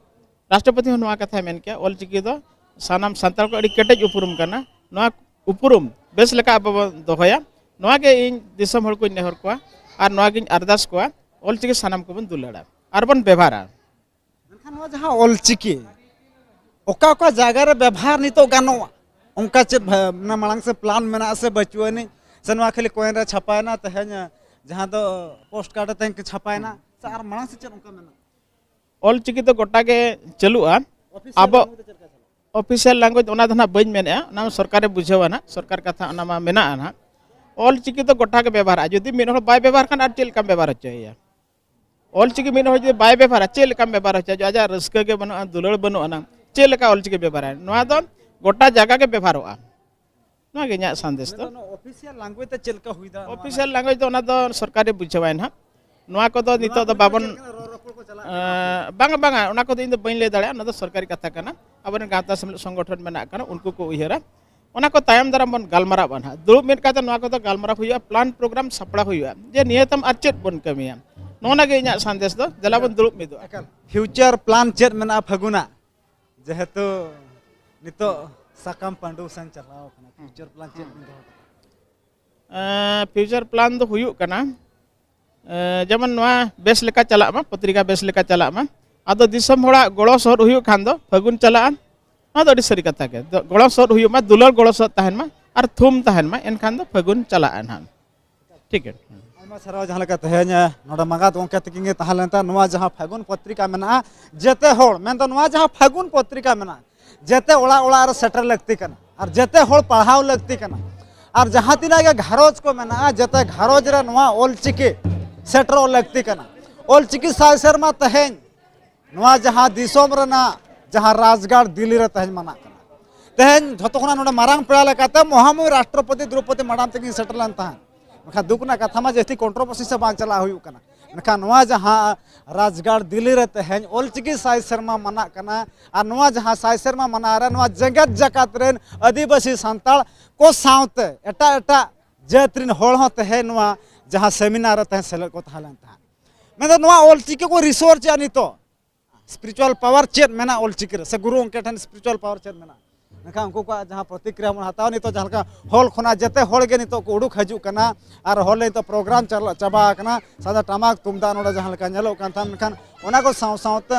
ᱨᱟᱥᱴᱨᱚᱯᱚᱛᱤ ᱦᱚᱸ ᱱᱚᱣᱟ ᱠᱟᱛᱷᱟᱭ ᱢᱮᱱ ᱠᱮᱜᱼᱟ, ᱚᱞᱪᱤᱠᱤ ᱫᱚ ᱥᱟᱱᱟᱢ ᱥᱟᱱᱛᱟᱲ ᱠᱚ ᱟᱹᱰᱤ ᱠᱮᱴᱮᱡ ᱩᱯᱨᱩᱢ ᱠᱟᱱᱟ᱾ ᱱᱚᱣᱟ ᱩᱯᱨᱩᱢ ᱵᱮᱥ ᱞᱮᱠᱟ ᱟᱵᱚ ᱵᱚᱱ ᱫᱚᱦᱚᱭᱟ᱾ ᱱᱚᱣᱟ ᱜᱮ ᱤᱧ ᱫᱤᱥᱚᱢ ᱦᱚᱲ ᱠᱚᱧ ᱱᱮᱦᱚᱨ ᱠᱚᱣᱟ ᱟᱨ ᱱᱚᱣᱟ ᱜᱤᱧ ᱟᱨᱫᱟᱥ ᱠᱚᱣᱟ, ᱚᱞᱪᱤᱠᱤ ᱥᱟᱱᱟᱢ ᱠᱚᱵᱚᱱ ᱫᱩᱞᱟᱹᱲᱟ ᱟᱨ ᱵᱚᱱ ᱵᱮᱵᱷᱟᱨᱟ᱾ ᱢᱮᱱᱠᱷᱟᱱ ᱱᱚᱣᱟ ᱡᱟᱦᱟᱸ ᱚᱞᱪᱤᱠᱤ ᱚᱠᱟ ᱚᱠᱟ ᱡᱟᱭᱜᱟ ᱨᱮ ᱵᱮᱵᱷᱟᱨ ᱱᱤᱛᱚᱜ ᱜᱟᱱᱚᱜᱼᱟ, ᱚᱱᱠᱟ ᱪᱮᱫ ᱵᱷᱟ-, ᱢᱟᱱᱮ ᱢᱟᱲᱟᱝ ᱥᱮ ᱯᱞᱟᱱ ᱢᱮᱱᱟᱜᱼᱟ ᱥᱮ ᱵᱟᱹᱪᱩᱜ ᱟᱹᱱᱤᱡ, ᱥᱮ ᱱᱚᱣᱟ ᱠᱷᱟᱹᱞᱤ ᱠᱚᱭᱮᱱ ᱨᱮ ᱪᱷᱟᱯᱟᱭᱮᱱᱟ, ᱛᱮᱦᱮᱧ ᱡᱟᱦᱟᱸ ᱫᱚ ᱯᱳᱥᱴ ᱠᱟᱨᱰ ᱨᱮ ᱛᱮᱦᱮᱧ ᱠᱚ ᱪᱷᱟᱯᱟᱭᱮᱱᱟ, ᱥᱮ ᱟᱨ ᱢᱟᱲᱟᱝ ᱥᱮ ᱪᱮᱫ ᱚᱱᱠᱟ ᱢᱮᱱᱟᱜᱼᱟ? ᱚᱞᱪᱤᱠᱤ ᱫᱚ ᱜᱚᱴᱟ ᱜᱮ ᱪᱟᱹᱞᱩᱜᱼᱟ᱾ ᱚᱯᱷᱤᱥᱤᱭᱟᱞ ᱟᱵᱚ ᱞᱮᱝᱜᱩᱭᱮᱡᱽ ᱪᱮᱫ ᱞᱮᱠᱟ ᱪᱟᱞᱟᱜᱼᱟ? ᱚᱯᱷᱤᱥᱤᱭᱟᱞ ᱞᱮᱝᱜᱩᱭᱮᱡᱽ ᱚᱱᱟ ᱫᱚ ᱱᱟᱦᱟᱜ ᱵᱟᱹᱧ ᱢᱮᱱᱮᱫᱼᱟ, ᱚᱱᱟ ᱢᱟ ᱥᱚᱨᱠᱟᱨᱮ ᱵᱩᱡᱷᱟᱹᱣᱟ ᱱᱟᱦᱟᱜ, ᱥᱚᱨᱠᱟᱨ ᱠᱟᱛᱷᱟ ᱚᱱᱟ ᱢᱟ ᱢᱮᱱᱟᱜᱼᱟ ᱱᱟᱦᱟᱜ᱾ ᱚᱞᱪᱤᱠᱤ ᱫᱚ ᱜᱚᱴᱟ ᱜᱮ ᱵᱮᱵᱚᱦᱟᱨᱟ, ᱡᱩᱫᱤ ᱢᱤᱫ ᱦᱚᱲ ᱵᱟᱭ ᱵᱮᱵᱚᱦᱟᱨ ᱠᱷᱟᱱ ᱟᱨ ᱪᱮᱫ ᱞᱮᱠᱟᱢ ᱵᱮᱵᱚᱦᱟᱨ ᱦᱚᱪᱚᱭᱮᱭᱟ? ᱚᱞᱪᱤᱠᱤ ᱢᱤᱫ ᱦᱚᱲ ᱡᱩᱫᱤ ᱵᱟᱭ ᱵᱮᱵᱚᱦᱟᱨᱟ, ᱪᱮᱫ ᱞᱮᱠᱟᱢ ᱵᱮᱵᱚᱦᱟᱨ ᱦᱚᱪᱚᱭᱟ? ᱟᱡᱟᱜ ᱨᱟᱹᱥᱠᱟᱹ ᱜᱮ ᱵᱟᱹᱱᱩᱜᱼᱟ, ᱫᱩᱞᱟᱹᱲ ᱵᱟᱹᱱᱩᱜ ᱟᱱᱟᱝ, ᱪᱮᱫ ᱞᱮᱠᱟ ᱚᱞᱪᱤᱠᱤ ᱵᱮᱵᱚᱦᱟᱨᱟ? ᱱᱚᱣᱟ ᱫᱚ ᱜᱚᱴᱟ ᱡᱟᱭᱜᱟ ᱜᱮ ᱵᱮᱵᱚᱦᱟᱨᱚᱜᱼᱟ᱾ ᱱᱚᱣᱟ ᱜᱮ ᱤᱧᱟᱹᱜ ᱥᱟᱸᱫᱮᱥ ᱫᱚ᱾ ᱢᱮᱱᱫᱚ ᱱᱚᱣᱟ ᱚᱯᱷᱤᱥᱤᱭᱟᱞ ᱞᱮᱝᱜᱩᱭᱮᱡᱽ ᱛᱮ ᱪᱮᱫ ᱞᱮᱠᱟ ᱦᱩᱭ ᱫᱟᱲᱮᱭᱟᱜᱼᱟ? ᱚᱯᱷᱤᱥᱤᱭᱟᱞ ᱞᱮᱝᱜᱩᱭᱮᱡᱽ ᱫᱚ ᱚᱱᱟ ᱫᱚ ᱥᱚᱨᱠᱟᱨᱮ ᱵᱩᱡᱷᱟᱹᱣᱟᱭ ᱱᱟᱦᱟᱜ᱾ ᱱᱚᱣᱟ ᱠᱚᱫᱚ ᱱᱤᱛᱚᱜ ᱫᱚ ᱵᱟᱵᱚᱱ, ᱪᱮᱫ ᱞᱮᱠᱟᱱᱟᱜ ᱨᱚᱲ ᱨᱚᱯᱚᱲ ᱠᱚ ᱪᱟᱞᱟᱜ ᱠᱟᱱᱟ? ᱮᱸ, ᱵᱟᱝᱟ, ᱵᱟᱝᱟ, ᱚᱱᱟ ᱠᱚᱫᱚ ᱤᱧ ᱫᱚ ᱵᱟᱹᱧ ᱞᱟᱹᱭ ᱫᱟᱲᱮᱭᱟᱜᱼᱟ, ᱚᱱᱟ ᱫᱚ ᱥᱚᱨᱠᱟᱨᱤ ᱠᱟᱛᱷᱟ ᱠᱟᱱᱟ᱾ ᱟᱵᱚᱨᱮᱱ ᱜᱟᱶᱛᱟ ᱥᱮᱢᱞᱮᱫ ᱥᱚᱝᱜᱚᱴᱷᱚᱱ ᱢᱮᱱᱟᱜ ᱠᱟᱱᱟ, ᱩᱱᱠᱩ ᱠᱚ ᱩᱭᱦᱟᱹᱨᱟ᱾ ᱚᱱᱟ ᱠᱚ ᱛᱟᱭᱚᱢ ᱫᱟᱨᱟᱢ ᱵᱚᱱ ᱜᱟᱞᱢᱟᱨᱟᱣᱟ ᱱᱟᱦᱟᱜ᱾ ᱫᱩᱲᱩᱵ ᱢᱤᱫ ᱠᱟᱛᱮ ᱱᱚᱣᱟ ᱠᱚᱫᱚ ᱜᱟᱞᱢᱟᱨᱟᱣ ᱦᱩᱭᱩᱜᱼᱟ, ᱯᱞᱟᱱ ᱯᱨᱳᱜᱨᱟᱢ ᱥᱟᱯᱲᱟᱣ ᱦᱩᱭᱩᱜᱼᱟ, ᱡᱮ ᱱᱤᱭᱟᱹ ᱛᱟᱭᱚᱢ ᱟᱨ ᱪᱮᱫ ᱵᱚᱱ ᱠᱟᱹᱢᱤᱭᱟ᱾ ᱱᱚᱜᱼᱚ ᱱᱟ ᱜᱮ ᱤᱧᱟᱹᱜ ᱥᱟᱸᱫᱮᱥ ᱫᱚ, ᱫᱮᱞᱟ ᱵᱚᱱ ᱫᱩᱲᱩᱵ ᱢᱤᱫᱚᱜᱼᱟ᱾ ᱮᱠᱟᱞ᱾ ᱯᱷᱤᱭᱩᱪᱟᱨ ᱯᱞᱟᱱ ᱪᱮᱫ ᱢᱮᱱᱟᱜᱼᱟ ᱯᱷᱟᱹᱜᱩᱱᱟᱜ? ᱡᱮᱦᱮᱛᱩ ᱱᱤᱛᱚᱜ ᱥᱟᱠᱟᱢ ᱯᱟᱹᱰᱩ ᱥᱮᱱ ᱪᱟᱞᱟᱣ ᱠᱟᱱᱟ, ᱯᱷᱤᱭᱩᱪᱟᱨ ᱯᱞᱟᱱ ᱪᱮᱫ ᱵᱤᱱ ᱫᱚᱦᱚ ᱠᱟᱜᱼᱟ? ᱯᱷᱤᱭᱩᱪᱟᱨ ᱯᱞᱟᱱ ᱫᱚ ᱦᱩᱭᱩᱜ ᱠᱟᱱᱟ, ᱮ, ᱡᱮᱢᱚᱱ ᱱᱚᱣᱟ ᱵᱮᱥ ᱞᱮᱠᱟ ᱪᱟᱞᱟᱜ ᱢᱟ, ᱯᱚᱛᱨᱤᱠᱟ ᱵᱮᱥ ᱞᱮᱠᱟ ᱪᱟᱞᱟᱜ ᱢᱟ᱾ ᱟᱫᱚ ᱫᱤᱥᱚᱢ ᱦᱚᱲᱟᱜ ᱜᱚᱲᱚ ᱥᱚᱦᱚᱫ ᱦᱩᱭᱩᱜ ᱠᱷᱟᱱ ᱫᱚ ᱯᱷᱟᱹᱜᱩᱱ ᱪᱟᱞᱟᱜᱼᱟ᱾ ᱱᱚᱣᱟ ᱫᱚ ᱟᱹᱰᱤ ᱥᱟᱹᱨᱤ ᱠᱟᱛᱷᱟ ᱜᱮ᱾ ᱫᱚ ᱜᱚᱲᱚ ᱥᱚᱦᱚᱫ ᱦᱩᱭᱩᱜ ᱢᱟ, ᱫᱩᱞᱟᱹᱲ ᱜᱚᱲᱚ ᱥᱚᱦᱚᱫ ᱛᱟᱦᱮᱱ ᱢᱟ ᱟᱨ ᱛᱷᱩᱢ ᱛᱟᱦᱮᱱ ᱢᱟ, ᱮᱱᱠᱷᱟᱱ ᱫᱚ ᱯᱷᱟᱹᱜᱩᱱ ᱪᱟᱞᱟᱜᱼᱟ ᱱᱟᱦᱟᱜ᱾ ᱴᱷᱤᱠ ᱜᱮ᱾ ᱟᱭᱢᱟ ᱥᱟᱨᱦᱟᱣ᱾ ᱡᱟᱦᱟᱸ ᱞᱮᱠᱟ ᱛᱮᱦᱮᱧ, ᱮ, ᱱᱚᱰᱮ ᱢᱟᱸᱜᱟᱛ ᱜᱚᱢᱠᱮ ᱛᱤᱠᱤᱱ ᱜᱮ ᱛᱟᱦᱮᱸ ᱞᱮᱱ ᱛᱟᱦᱮᱸ, ᱱᱚᱣᱟ ᱡᱟᱦᱟᱸ ᱯᱷᱟᱹᱜᱩᱱ ᱯᱚᱛᱨᱤᱠᱟ ᱢᱮᱱᱟᱜᱼᱟ, ᱡᱮᱛᱮ ᱦᱚᱲ, ᱢᱮᱱᱫᱚ ᱱᱚᱣᱟ ᱡᱟᱦᱟᱸ ᱯᱷᱟᱹᱜᱩᱱ ᱯᱚᱛᱨᱤᱠᱟ ᱢᱮᱱᱟᱜᱼᱟ, ᱡᱮᱛᱮ ᱚᱲᱟᱜ ᱚᱲᱟᱜ ᱨᱮ ᱥᱮᱴᱮᱨ ᱞᱟᱹᱠᱛᱤ ᱠᱟᱱᱟ ᱟᱨ ᱡᱮᱛᱮ ᱦᱚᱲ ᱯᱟᱲᱦᱟᱣ ᱞᱟᱹᱠᱛᱤ ᱠᱟᱱᱟ᱾ ᱟᱨ ᱡᱟᱦᱟᱸ ᱛᱤᱱᱟᱹᱜ ᱜᱮ ᱜᱷᱟᱨᱚᱸᱡᱽ ᱠᱚ ᱢᱮᱱᱟᱜᱼᱟ, ᱡᱮᱛᱮ ᱜᱷᱟᱨᱚᱸᱡᱽ ᱨᱮ ᱱᱚᱣᱟ ᱚᱞᱪᱤᱠᱤ ᱥᱮᱴᱮᱨᱚᱜ ᱞᱟᱹᱠᱛᱤ ᱠᱟᱱᱟ᱾ ᱚᱞᱪᱤᱠᱤ ᱥᱟᱭ ᱥᱮᱨᱢᱟ ᱛᱮᱦᱮᱧ ᱱᱚᱣᱟ ᱡᱟᱦᱟᱸ ᱫᱤᱥᱚᱢ ᱨᱮᱱᱟᱜ ᱡᱟᱦᱟᱸ ᱨᱟᱡᱽᱜᱟᱲ ᱫᱤᱞᱞᱤ ᱨᱮ ᱛᱮᱦᱮᱧ ᱢᱟᱱᱟᱜ ᱠᱟᱱᱟ, ᱛᱮᱦᱮᱧ ᱡᱷᱚᱛᱚ ᱠᱷᱚᱱᱟᱜ ᱱᱚᱰᱮ ᱢᱟᱨᱟᱝ ᱯᱮᱲᱟ ᱞᱮᱠᱟᱛᱮ ᱢᱚᱦᱟᱢᱩᱦᱤ ᱨᱟᱥᱴᱨᱚᱯᱚᱛᱤ ᱫᱨᱚᱯᱚᱫᱤ ᱢᱟᱰᱟᱢ ᱛᱟᱹᱠᱤᱱ ᱥᱮᱴᱮᱨ ᱞᱮᱱ ᱛᱟᱦᱮᱸᱫ᱾ ᱢᱮᱱᱠᱷᱟᱱ ᱫᱩᱠ ᱨᱮᱱᱟᱜ ᱠᱟᱛᱷᱟ ᱢᱟ ᱡᱟᱹᱥᱛᱤ ᱠᱚᱱᱴᱨᱳᱵᱷᱟᱨᱥᱤ ᱥᱮ ᱵᱟᱝ ᱪᱟᱞᱟᱜ ᱦᱩᱭᱩᱜ ᱠᱟᱱᱟ᱾ ᱢᱮᱱᱠᱷᱟᱱ ᱱᱚᱣᱟ ᱡᱟᱦᱟᱸ ᱨᱟᱡᱽᱜᱟᱲ ᱫᱤᱞᱞᱤ ᱨᱮ ᱛᱮᱦᱮᱧ ᱚᱞᱪᱤᱠᱤ ᱥᱟᱭ ᱥᱮᱨᱢᱟ ᱢᱟᱱᱟᱜ ᱠᱟᱱᱟ, ᱟᱨ ᱱᱚᱣᱟ ᱡᱟᱦᱟᱸ ᱥᱟᱭ ᱥᱮᱨᱢᱟ ᱢᱟᱱᱟᱣ ᱨᱮ ᱱᱚᱣᱟ ᱡᱮᱜᱮᱛ ᱡᱟᱠᱟᱛ ᱨᱮᱱ ᱟᱹᱫᱤᱵᱟᱹᱥᱤ ᱥᱟᱱᱛᱟᱲ ᱠᱚ ᱥᱟᱶᱛᱮ ᱮᱴᱟᱜ ᱮᱴᱟᱜ ᱡᱟᱹᱛ ᱨᱮᱱ ᱦᱚᱲ ᱦᱚᱸ ᱛᱮᱦᱮᱧ ᱱᱚᱣᱟ ᱡᱟᱦᱟᱸ ᱥᱮᱢᱤᱱᱟᱨ ᱨᱮ ᱛᱮᱦᱮᱧ ᱥᱮᱞᱮᱫ ᱠᱚ ᱛᱟᱦᱮᱸ ᱞᱮᱱ ᱛᱟᱦᱮᱸᱫ᱾ ᱢᱮᱱᱫᱚ ᱱᱚᱣᱟ ᱚᱞᱪᱤᱠᱤ ᱠᱚ ᱨᱤᱥᱟᱨᱪ ᱮᱫᱼᱟ ᱱᱤᱛᱚᱜ, ᱥᱯᱤᱨᱤᱪᱩᱣᱟᱞ ᱯᱟᱣᱟᱨ ᱪᱮᱫ ᱢᱮᱱᱟᱜᱼᱟ ᱚᱞᱪᱤᱠᱤ ᱨᱮ, ᱥᱮ ᱜᱩᱨᱩ ᱜᱚᱢᱠᱮ ᱴᱷᱮᱱ ᱥᱯᱤᱨᱤᱪᱩᱣᱟᱞ ᱯᱟᱣᱟᱨ ᱪᱮᱫ ᱢᱮᱱᱟᱜᱼᱟ? ᱢᱮᱱᱠᱷᱟᱱ ᱩᱱᱠᱩ ᱠᱚᱣᱟᱜ ᱡᱟᱦᱟᱸ ᱯᱨᱚᱛᱤᱠᱨᱤᱭᱟ ᱵᱚᱱ ᱦᱟᱛᱟᱣᱟ, ᱱᱤᱛᱚᱜ ᱡᱟᱦᱟᱸ ᱞᱮᱠᱟ ᱦᱚᱞ ᱠᱷᱚᱱᱟᱜ ᱡᱮᱛᱮ ᱦᱚᱲ ᱜᱮ ᱱᱤᱛᱚᱜ ᱠᱚ ᱩᱰᱩᱠ ᱦᱤᱡᱩᱜ ᱠᱟᱱᱟ ᱟᱨ ᱦᱚᱞ ᱱᱤᱛᱚᱜ ᱯᱨᱳᱜᱨᱟᱢ ᱪᱟᱞᱟᱜ ᱪᱟᱵᱟ ᱟᱠᱟᱱᱟ, ᱥᱟᱫᱟ ᱴᱟᱢᱟᱠ ᱛᱩᱢᱫᱟᱜ ᱱᱚᱰᱮ ᱡᱟᱦᱟᱸ ᱞᱮᱠᱟ ᱧᱮᱞᱚᱜ ᱠᱟᱱ ᱛᱟᱦᱮᱸᱫ, ᱢᱮᱱᱠᱷᱟᱱ ᱚᱱᱟ ᱠᱚ ᱥᱟᱶ ᱥᱟᱶᱛᱮ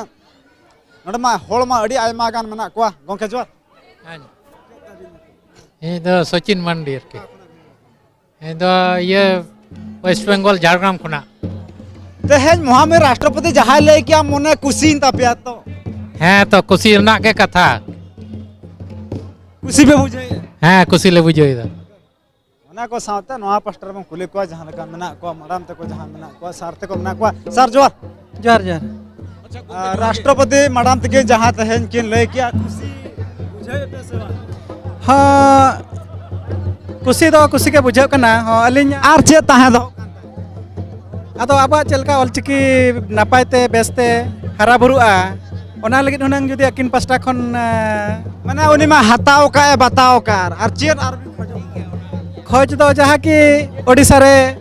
ᱱᱚᱰᱮ ᱢᱟ ᱦᱚᱲ ᱢᱟ ᱟᱹᱰᱤ ᱟᱭᱢᱟ ᱜᱟᱱ ᱢᱮᱱᱟᱜ ᱠᱚᱣᱟ᱾ ᱜᱚᱢᱠᱮ ᱡᱚᱦᱟᱨ᱾ ᱦᱮᱸ᱾ ᱤᱧ ᱫᱚ ᱥᱚᱪᱤᱱ ᱢᱟᱱᱰᱤ ᱟᱨᱠᱤ᱾ ᱤᱧ ᱫᱚ ᱤᱭᱟᱹ ᱳᱭᱮᱥᱴ ᱵᱮᱝᱜᱚᱞ ᱡᱷᱟᱲᱜᱨᱟᱢ ᱠᱷᱚᱱᱟᱜ᱾ ᱛᱮᱦᱮᱧ ᱢᱚᱦᱟᱢᱤ ᱨᱟᱥᱴᱨᱚᱯᱚᱛᱤ ᱡᱟᱦᱟᱸᱭ ᱞᱟᱹᱭ ᱠᱮᱜᱼᱟ, ᱢᱚᱱᱮ ᱠᱩᱥᱤᱭᱮᱱ ᱛᱟᱯᱮᱭᱟ ᱛᱚ? ᱦᱮᱸ ᱛᱚ, ᱠᱩᱥᱤ ᱨᱮᱱᱟᱜ ᱜᱮ ᱠᱟᱛᱷᱟ᱾ ᱠᱩᱥᱤ ᱯᱮ ᱵᱩᱡᱷᱟᱹᱣᱮᱫᱼᱟ? ᱦᱮᱸ, ᱠᱩᱥᱤ ᱞᱮ ᱵᱩᱡᱷᱟᱹᱣᱮᱫᱟ᱾ ᱚᱱᱟ ᱠᱚ ᱥᱟᱶᱛᱮ ᱱᱚᱣᱟ ᱯᱟᱥᱴᱟ ᱨᱮᱵᱚᱱ ᱠᱩᱞᱤ ᱠᱚᱣᱟ, ᱡᱟᱦᱟᱸ ᱞᱮᱠᱟ ᱢᱮᱱᱟᱜ ᱠᱚᱣᱟ, ᱢᱟᱰᱟᱢ ᱛᱟᱠᱚ ᱡᱟᱦᱟᱸ ᱢᱮᱱᱟᱜ ᱠᱚᱣᱟ, ᱥᱟᱨ ᱛᱟᱠᱚ ᱢᱮᱱᱟᱜ ᱠᱚᱣᱟ᱾ ᱥᱟᱨ ᱡᱚᱦᱟᱨ᱾ ᱡᱚᱦᱟᱨ, ᱡᱚᱦᱟᱨ᱾ ᱟᱨ ᱨᱟᱥᱴᱨᱚᱯᱚᱛᱤ ᱢᱟᱰᱟᱢ ᱛᱟᱹᱠᱤᱱ ᱡᱟᱦᱟᱸ ᱛᱮᱦᱮᱧ ᱠᱤᱱ ᱞᱟᱹᱭ ᱠᱮᱜᱼᱟ, ᱠᱩᱥᱤ ᱵᱩᱡᱷᱟᱹᱣᱮᱫ ᱯᱮ ᱥᱮ ᱵᱟᱝ? ᱦᱚᱸ, ᱠᱩᱥᱤ ᱫᱚ ᱠᱩᱥᱤ ᱜᱮ ᱵᱩᱡᱷᱟᱹᱜ ᱠᱟᱱᱟ᱾ ᱦᱚᱸ, ᱟᱹᱞᱤᱧ ᱟᱨ ᱪᱮᱫ ᱛᱟᱦᱮᱸ ᱫᱚ? ᱟᱫᱚ ᱟᱵᱚᱣᱟᱜ ᱪᱮᱫ ᱞᱮᱠᱟ ᱚᱞᱪᱤᱠᱤ ᱱᱟᱯᱟᱭ ᱛᱮ ᱵᱮᱥ ᱛᱮ ᱦᱟᱨᱟ ᱵᱩᱨᱩᱜᱼᱟ, ᱚᱱᱟ ᱞᱟᱹᱜᱤᱫ ᱦᱩᱱᱟᱹᱝ ᱡᱩᱫᱤ ᱟᱹᱠᱤᱱ ᱯᱟᱥᱴᱟ ᱠᱷᱚᱱ, ᱮᱸ, ᱢᱟᱱᱮ ᱩᱱᱤ ᱢᱟ ᱦᱟᱛᱟᱣ ᱠᱟᱜ ᱮ, ᱵᱟᱛᱟᱣ ᱠᱟᱜ, ᱟᱨ ᱪᱮᱫ ᱟᱨ ᱠᱷᱚᱡᱽ ᱫᱚ ᱡᱟᱦᱟᱸ ᱠᱤ ᱳᱰᱤᱥᱟ ᱨᱮ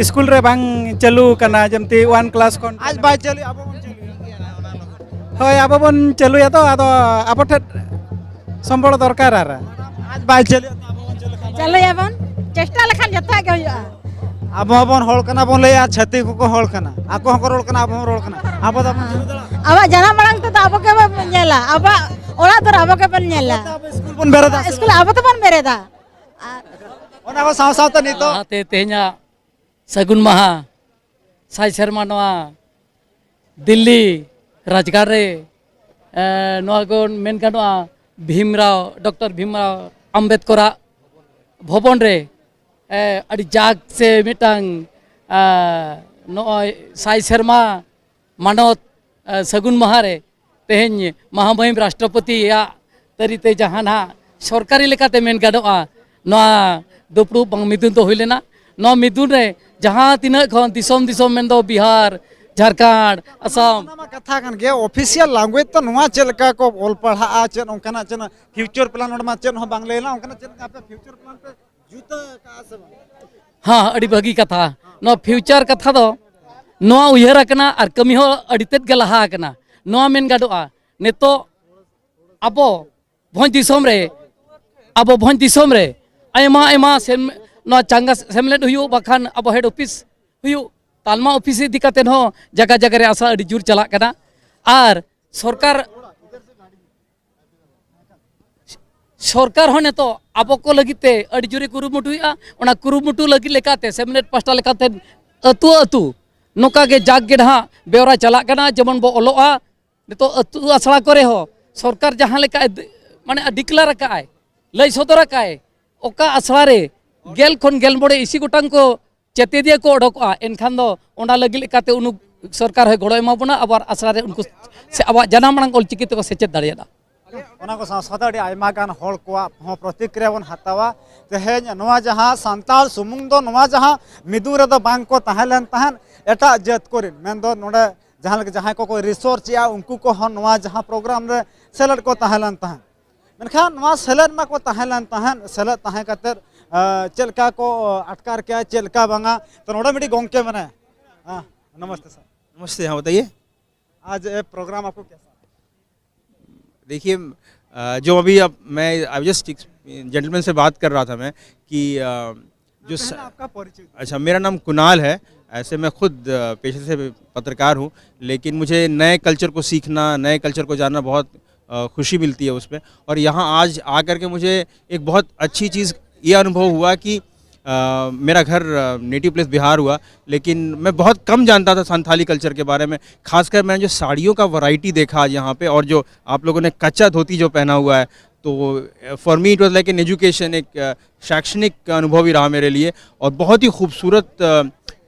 ᱥᱠᱩᱞ ᱨᱮ ᱵᱟᱝ ᱪᱟᱹᱞᱩ ᱠᱟᱱᱟ, ᱡᱮᱢᱛᱤ ᱚᱣᱟᱱ ᱠᱞᱟᱥ ᱠᱷᱚᱱ᱾ ᱟᱡ ᱵᱟᱭ ᱪᱟᱹᱞᱩᱭᱟ, ᱟᱵᱚ ᱵᱚᱱ ᱪᱟᱹᱞᱩᱭᱟ᱾ ᱦᱳᱭ, ᱟᱵᱚ ᱵᱚᱱ ᱪᱟᱹᱞᱩᱭᱟ ᱛᱚ, ᱟᱫᱚ ᱟᱵᱚ ᱴᱷᱮᱱ ᱥᱚᱢᱵᱚᱞ ᱫᱚᱨᱠᱟᱨ᱾ ᱟᱨ ᱟᱡ ᱵᱟᱭ ᱪᱟᱹᱞᱩᱭᱟ, ᱟᱵᱚ ᱵᱚᱱ ᱪᱟᱹᱞᱩ ᱠᱷᱟᱱ? ᱪᱟᱹᱞᱩᱭᱟᱵᱚᱱ, ᱪᱮᱥᱴᱟ ᱞᱮᱠᱷᱟᱱ ᱡᱚᱛᱚᱣᱟᱜ ᱜᱮ ᱦᱩᱭᱩᱜᱼᱟ᱾ ᱟᱵᱚ ᱦᱚᱸᱵᱚᱱ ᱦᱚᱲ ᱠᱟᱱᱟ ᱵᱚᱱ ᱞᱟᱹᱭᱟ, ᱪᱷᱟᱹᱛᱤᱠ ᱦᱚᱸᱠᱚ ᱦᱚᱲ ᱠᱟᱱᱟ, ᱟᱠᱚ ᱦᱚᱸᱠᱚ ᱨᱚᱲ ᱠᱟᱱᱟ, ᱟᱵᱚ ᱦᱚᱸ ᱨᱚᱲ ᱠᱟᱱᱟ, ᱟᱵᱚ ᱫᱚ ᱵᱟᱵᱚᱱ ᱪᱟᱹᱞᱩ ᱫᱟᱲᱮᱭᱟᱜᱼᱟ᱾ ᱟᱵᱚᱣᱟᱜ ᱡᱟᱱᱟᱢ ᱟᱲᱟᱝ ᱛᱮᱫᱚ ᱟᱵᱚ ᱜᱮᱵᱚᱱ ᱧᱮᱞᱟ, ᱟᱵᱚᱣᱟᱜ ᱚᱲᱟᱜ ᱫᱚ ᱟᱵᱚ ᱜᱮᱵᱚᱱ ᱧᱮᱞᱟ᱾ ᱟᱵᱚ ᱥᱠᱩᱞ ᱵᱚᱱ ᱵᱮᱨᱮᱫᱟ, ᱥᱠᱩᱞ ᱟᱵᱚ ᱛᱮᱵᱚᱱ ᱵᱮᱨᱮᱫᱟ᱾ ᱟᱨ ᱚᱱᱟ ᱠᱚ ᱥᱟᱶ ᱥᱟᱶᱛᱮ ᱱᱤᱛᱚᱜ ᱞᱟᱦᱟᱛᱮ ᱛᱮᱦᱮᱧᱟᱜ ᱥᱟᱹᱜᱩᱱ ᱢᱟᱦᱟ, ᱥᱟᱭ ᱥᱮᱨᱢᱟ ᱱᱚᱣᱟ ᱫᱤᱞᱞᱤ ᱨᱟᱡᱽᱜᱟᱲ ᱨᱮ, ᱮ, ᱱᱚᱣᱟ ᱠᱚ ᱢᱮᱱ ᱜᱟᱱᱚᱜᱼᱟ, ᱵᱷᱤᱢᱨᱟᱣ, ᱰᱚᱠᱴᱚᱨ ᱵᱷᱤᱢᱨᱟᱣ ᱟᱢᱵᱮᱫᱠᱚᱨᱟᱜ ᱵᱷᱚᱵᱚᱱ ᱨᱮ, ᱮ, ᱟᱹᱰᱤ ᱡᱟᱠ ᱥᱮ ᱢᱤᱫᱴᱟᱝ, ᱮ, ᱱᱚᱜᱼᱚᱭ ᱥᱟᱭ ᱥᱮᱨᱢᱟ ᱢᱟᱱᱚᱛ, ᱮ, ᱥᱟᱹᱜᱩᱱ ᱢᱟᱦᱟ ᱨᱮ ᱛᱮᱦᱮᱧ ᱢᱟᱦᱟᱢᱟᱹᱦᱤᱢ ᱨᱟᱥᱴᱨᱚᱯᱚᱛᱤᱭᱟᱜ ᱛᱟᱹᱨᱤᱛᱮ ᱡᱟᱦᱟᱸ ᱱᱟᱦᱟᱜ ᱥᱚᱨᱠᱟᱨᱤ ᱞᱮᱠᱟᱛᱮ ᱢᱮᱱ ᱜᱟᱱᱚᱜᱼᱟ, ᱱᱚᱣᱟ ᱫᱩᱯᱲᱩᱵ ᱵᱟᱝ ᱢᱤᱫᱩᱱ ᱫᱚ ᱦᱩᱭ ᱞᱮᱱᱟ᱾ ᱱᱚᱣᱟ ᱢᱤᱫᱩᱱ ᱨᱮ ᱡᱟᱦᱟᱸ ᱛᱤᱱᱟᱹᱜ ᱠᱷᱚᱱ ᱫᱤᱥᱚᱢ ᱫᱤᱥᱚᱢ ᱢᱮᱱᱫᱚ ᱵᱤᱦᱟᱨ, ᱡᱷᱟᱲᱠᱷᱚᱸᱰ, ᱟᱥᱟᱢ᱾ ᱚᱱᱟ ᱢᱟ ᱠᱟᱛᱷᱟ ᱠᱟᱱ ᱜᱮᱭᱟ, ᱚᱯᱷᱤᱥᱤᱭᱟᱞ ᱞᱟᱝᱜᱩᱭᱮᱡᱽ ᱛᱚ ᱱᱚᱣᱟ ᱪᱮᱫ ᱞᱮᱠᱟ ᱠᱚ ᱚᱞ ᱯᱟᱲᱦᱟᱜᱼᱟ, ᱪᱮᱫ ᱚᱱᱠᱟᱱᱟᱜ ᱪᱮᱫ ᱯᱷᱤᱭᱩᱪᱟᱨ ᱯᱞᱟᱱ ᱚᱸᱰᱮ ᱢᱟ ᱪᱮᱫ ᱦᱚᱸ ᱵᱟᱝ ᱞᱟᱹᱭ ᱞᱮᱱᱟ, ᱚᱱᱠᱟᱱᱟᱜ ᱪᱮᱫ ᱞᱮᱠᱟ ᱟᱯᱮ ᱯᱷᱤᱭᱩᱪᱟᱨ ᱯᱞᱟᱱ ᱯᱮ ᱡᱩᱛ ᱟᱠᱟᱫᱼᱟ ᱥᱮ ᱵᱟᱝ? ᱦᱮᱸ, ᱟᱹᱰᱤ ᱵᱷᱟᱹᱜᱤ ᱠᱟᱛᱷᱟ᱾ ᱱᱚᱣᱟ ᱯᱷᱤᱭᱩᱪᱟᱨ ᱠᱟᱛᱷᱟ ᱫᱚ ᱱᱚᱣᱟ ᱩᱭᱦᱟᱹᱨ ᱟᱠᱟᱱᱟ ᱟᱨ ᱠᱟᱹᱢᱤ ᱦᱚᱸ ᱟᱹᱰᱤ ᱛᱮᱫ ᱜᱮ ᱞᱟᱦᱟ ᱟᱠᱟᱱᱟ᱾ ᱱᱚᱣᱟ ᱢᱮᱱ ᱜᱟᱱᱚᱜᱼᱟ, ᱱᱤᱛᱚᱜ ᱟᱵᱚ ᱵᱷᱚᱸᱡᱽ ᱫᱤᱥᱚᱢ ᱨᱮ, ᱟᱵᱚ ᱵᱷᱚᱸᱡᱽ ᱫᱤᱥᱚᱢ ᱨᱮ ᱟᱭᱢᱟ ᱟᱭᱢᱟ ᱥᱮᱢ-, ᱱᱚᱣᱟ ᱪᱟᱸᱜᱟ ᱥᱮᱢᱞᱮᱫ ᱦᱩᱭᱩᱜ, ᱵᱟᱠᱷᱟᱱ ᱟᱵᱚ ᱦᱮᱰ ᱚᱯᱷᱤᱥ ᱦᱩᱭᱩᱜ, ᱛᱟᱞᱢᱟ ᱚᱯᱷᱤᱥ ᱤᱫᱤ ᱠᱟᱛᱮᱫ ᱦᱚᱸ ᱡᱟᱭᱜᱟ ᱡᱟᱭᱜᱟ ᱨᱮ ᱟᱥᱟ ᱟᱹᱰᱤ ᱡᱳᱨ ᱪᱟᱞᱟᱜ ᱠᱟᱱᱟ᱾ ᱟᱨ ᱥᱚᱨᱠᱟᱨ, ᱥᱚᱨᱠᱟᱨ ᱦᱚᱸ ᱱᱤᱛᱚᱜ ᱟᱵᱚ ᱠᱚ ᱞᱟᱹᱜᱤᱫ ᱛᱮ ᱟᱹᱰᱤ ᱡᱳᱨᱮ ᱠᱩᱨᱩᱢᱩᱴᱩᱭᱮᱫᱼᱟ᱾ ᱚᱱᱟ ᱠᱩᱨᱩᱢᱩᱴᱩ ᱞᱟᱹᱜᱤᱫ ᱞᱮᱠᱟᱛᱮ ᱥᱮᱢᱞᱮᱫ ᱯᱟᱥᱴᱟ ᱞᱮᱠᱟᱛᱮ ᱟᱹᱛᱩ ᱟᱹᱛᱩ ᱱᱚᱝᱠᱟ ᱜᱮ ᱡᱟᱠ ᱜᱮ ᱱᱟᱦᱟᱜ ᱵᱮᱣᱨᱟ ᱪᱟᱞᱟᱜ ᱠᱟᱱᱟ, ᱡᱮᱢᱚᱱ ᱵᱚ ᱚᱞᱚᱜᱼᱟ᱾ ᱱᱤᱛᱚᱜ ᱟᱹᱛᱩ ᱟᱥᱲᱟ ᱠᱚᱨᱮ ᱦᱚᱸ ᱥᱚᱨᱠᱟᱨ ᱡᱟᱦᱟᱸ ᱞᱮᱠᱟ ᱢᱟᱱᱮ ᱰᱤᱠᱞᱟᱨ ᱟᱠᱟᱫᱼᱟᱭ, ᱞᱟᱹᱭ ᱥᱚᱫᱚᱨ ᱟᱠᱟᱫᱼᱟᱭ, ᱚᱠᱟ ᱟᱥᱲᱟ ᱨᱮ ᱜᱮᱞ ᱠᱷᱚᱱ ᱜᱮᱞ ᱢᱚᱬᱮ ᱤᱥᱤ ᱜᱚᱴᱟᱝ ᱠᱚ ᱪᱮᱛᱮᱫᱤᱭᱟᱹ ᱠᱚ ᱚᱰᱚᱠᱚᱜᱼᱟ, ᱮᱱᱠᱷᱟᱱ ᱫᱚ ᱚᱱᱟ ᱞᱟᱹᱜᱤᱫ ᱞᱮᱠᱟᱛᱮ ᱩᱱᱠᱩ ᱥᱚᱨᱠᱟᱨ ᱦᱚᱸᱭ ᱜᱚᱲᱚ ᱮᱢᱟ ᱵᱚᱱᱟ, ᱟᱵᱚᱣᱟᱜ ᱟᱥᱲᱟ ᱨᱮ ᱩᱱᱠᱩ ᱥᱮ ᱟᱵᱚᱣᱟᱜ ᱡᱟᱱᱟᱢ ᱟᱲᱟᱝ ᱚᱞᱪᱤᱠᱤ ᱛᱮᱠᱚ ᱥᱮᱪᱮᱫ ᱫᱟᱲᱮᱭᱟᱜᱼᱟ᱾ ᱚᱱᱟ ᱠᱚ ᱥᱟᱶ ᱥᱟᱶᱛᱮ ᱟᱹᱰᱤ ᱟᱭᱢᱟ ᱜᱟᱱ ᱦᱚᱲ ᱠᱚᱣᱟᱜ ᱦᱚᱸ ᱯᱨᱚᱛᱤᱠᱨᱤᱭᱟ ᱵᱚᱱ ᱦᱟᱛᱟᱣᱟ᱾ ᱛᱮᱦᱮᱧ ᱱᱚᱣᱟ ᱡᱟᱦᱟᱸ ᱥᱟᱱᱛᱟᱲ ᱥᱩᱢᱩᱝ ᱫᱚ ᱱᱚᱣᱟ ᱡᱟᱦᱟᱸ ᱢᱤᱫᱩᱱ ᱨᱮᱫᱚ ᱵᱟᱝ ᱠᱚ ᱛᱟᱦᱮᱸ ᱞᱮᱱ ᱛᱟᱦᱮᱸᱫ, ᱮᱴᱟᱜ ᱡᱟᱹᱛ ᱠᱚᱨᱮᱱ, ᱢᱮᱱᱫᱚ ᱱᱚᱰᱮ ᱡᱟᱦᱟᱸ ᱞᱮᱠᱟ ᱡᱟᱦᱟᱸᱭ ᱠᱚᱠᱚ ᱨᱤᱥᱟᱨᱪ ᱮᱜᱼᱟ, ᱩᱱᱠᱩ ᱠᱚᱦᱚᱸ ᱱᱚᱣᱟ ᱡᱟᱦᱟᱸ ᱯᱨᱳᱜᱨᱟᱢ ᱨᱮ ᱥᱮᱞᱮᱫ ᱠᱚ ᱛᱟᱦᱮᱸ ᱞᱮᱱ ᱛᱟᱦᱮᱸᱫ᱾ ᱢᱮᱱᱠᱷᱟᱱ ᱱᱚᱣᱟ ᱥᱮᱞᱮᱫ ᱢᱟᱠᱚ ᱛᱟᱦᱮᱸ ᱞᱮᱱ ᱛᱟᱦᱮᱸᱫ, ᱥᱮᱞᱮᱫ ᱛᱟᱦᱮᱸ ᱠᱟᱛᱮᱫ, ᱟᱸ, ᱪᱮᱫ ᱞᱮᱠᱟ ᱠᱚ ᱟᱴᱠᱟᱨ ᱠᱮᱜᱼᱟ, ᱪᱮᱫ ᱞᱮᱠᱟ ᱵᱟᱝᱟ, ᱛᱚ ᱱᱚᱰᱮ ᱢᱤᱫᱴᱤᱡ ᱜᱚᱢᱠᱮ ᱢᱮᱱᱟᱭᱟ᱾ ᱦᱮᱸ, ᱱᱚᱢᱚᱥᱛᱮ ᱥᱟᱨ᱾ नमस्ते, हाँ बताइए। आज ये प्रोग्राम आपको कैसा? देखिए, अ, जो अभी अब मैं, आई जस्ट जेंटलमैन से बात कर रहा था मैं कि अ, जो स... पहला आपका परिचय। अच्छा, मेरा नाम कुणाल है। ऐसे मैं खुद अ, पेशे से पत्रकार हूँ, लेकिन मुझे नए कल्चर को सीखना, नए कल्चर को जानना बहुत अ, खुशी मिलती है उसमें। और यहाँ आज आ करके मुझे एक बहुत अच्छी चीज़ ये अनुभव हुआ कि अ, मेरा घर, नेटिव प्लेस बिहार हुआ, लेकिन मैं बहुत कम जानता था संथाली कल्चर के बारे में। खासकर मैंने जो साड़ियों का वैरायटी देखा आज यहाँ पे, और जो आप लोगों ने कच्चा धोती जो पहना हुआ है, तो for me it was like an education, एक अ, शैक्षणिक अनुभव ही रहा मेरे लिए। और बहुत ही खूबसूरत, अ,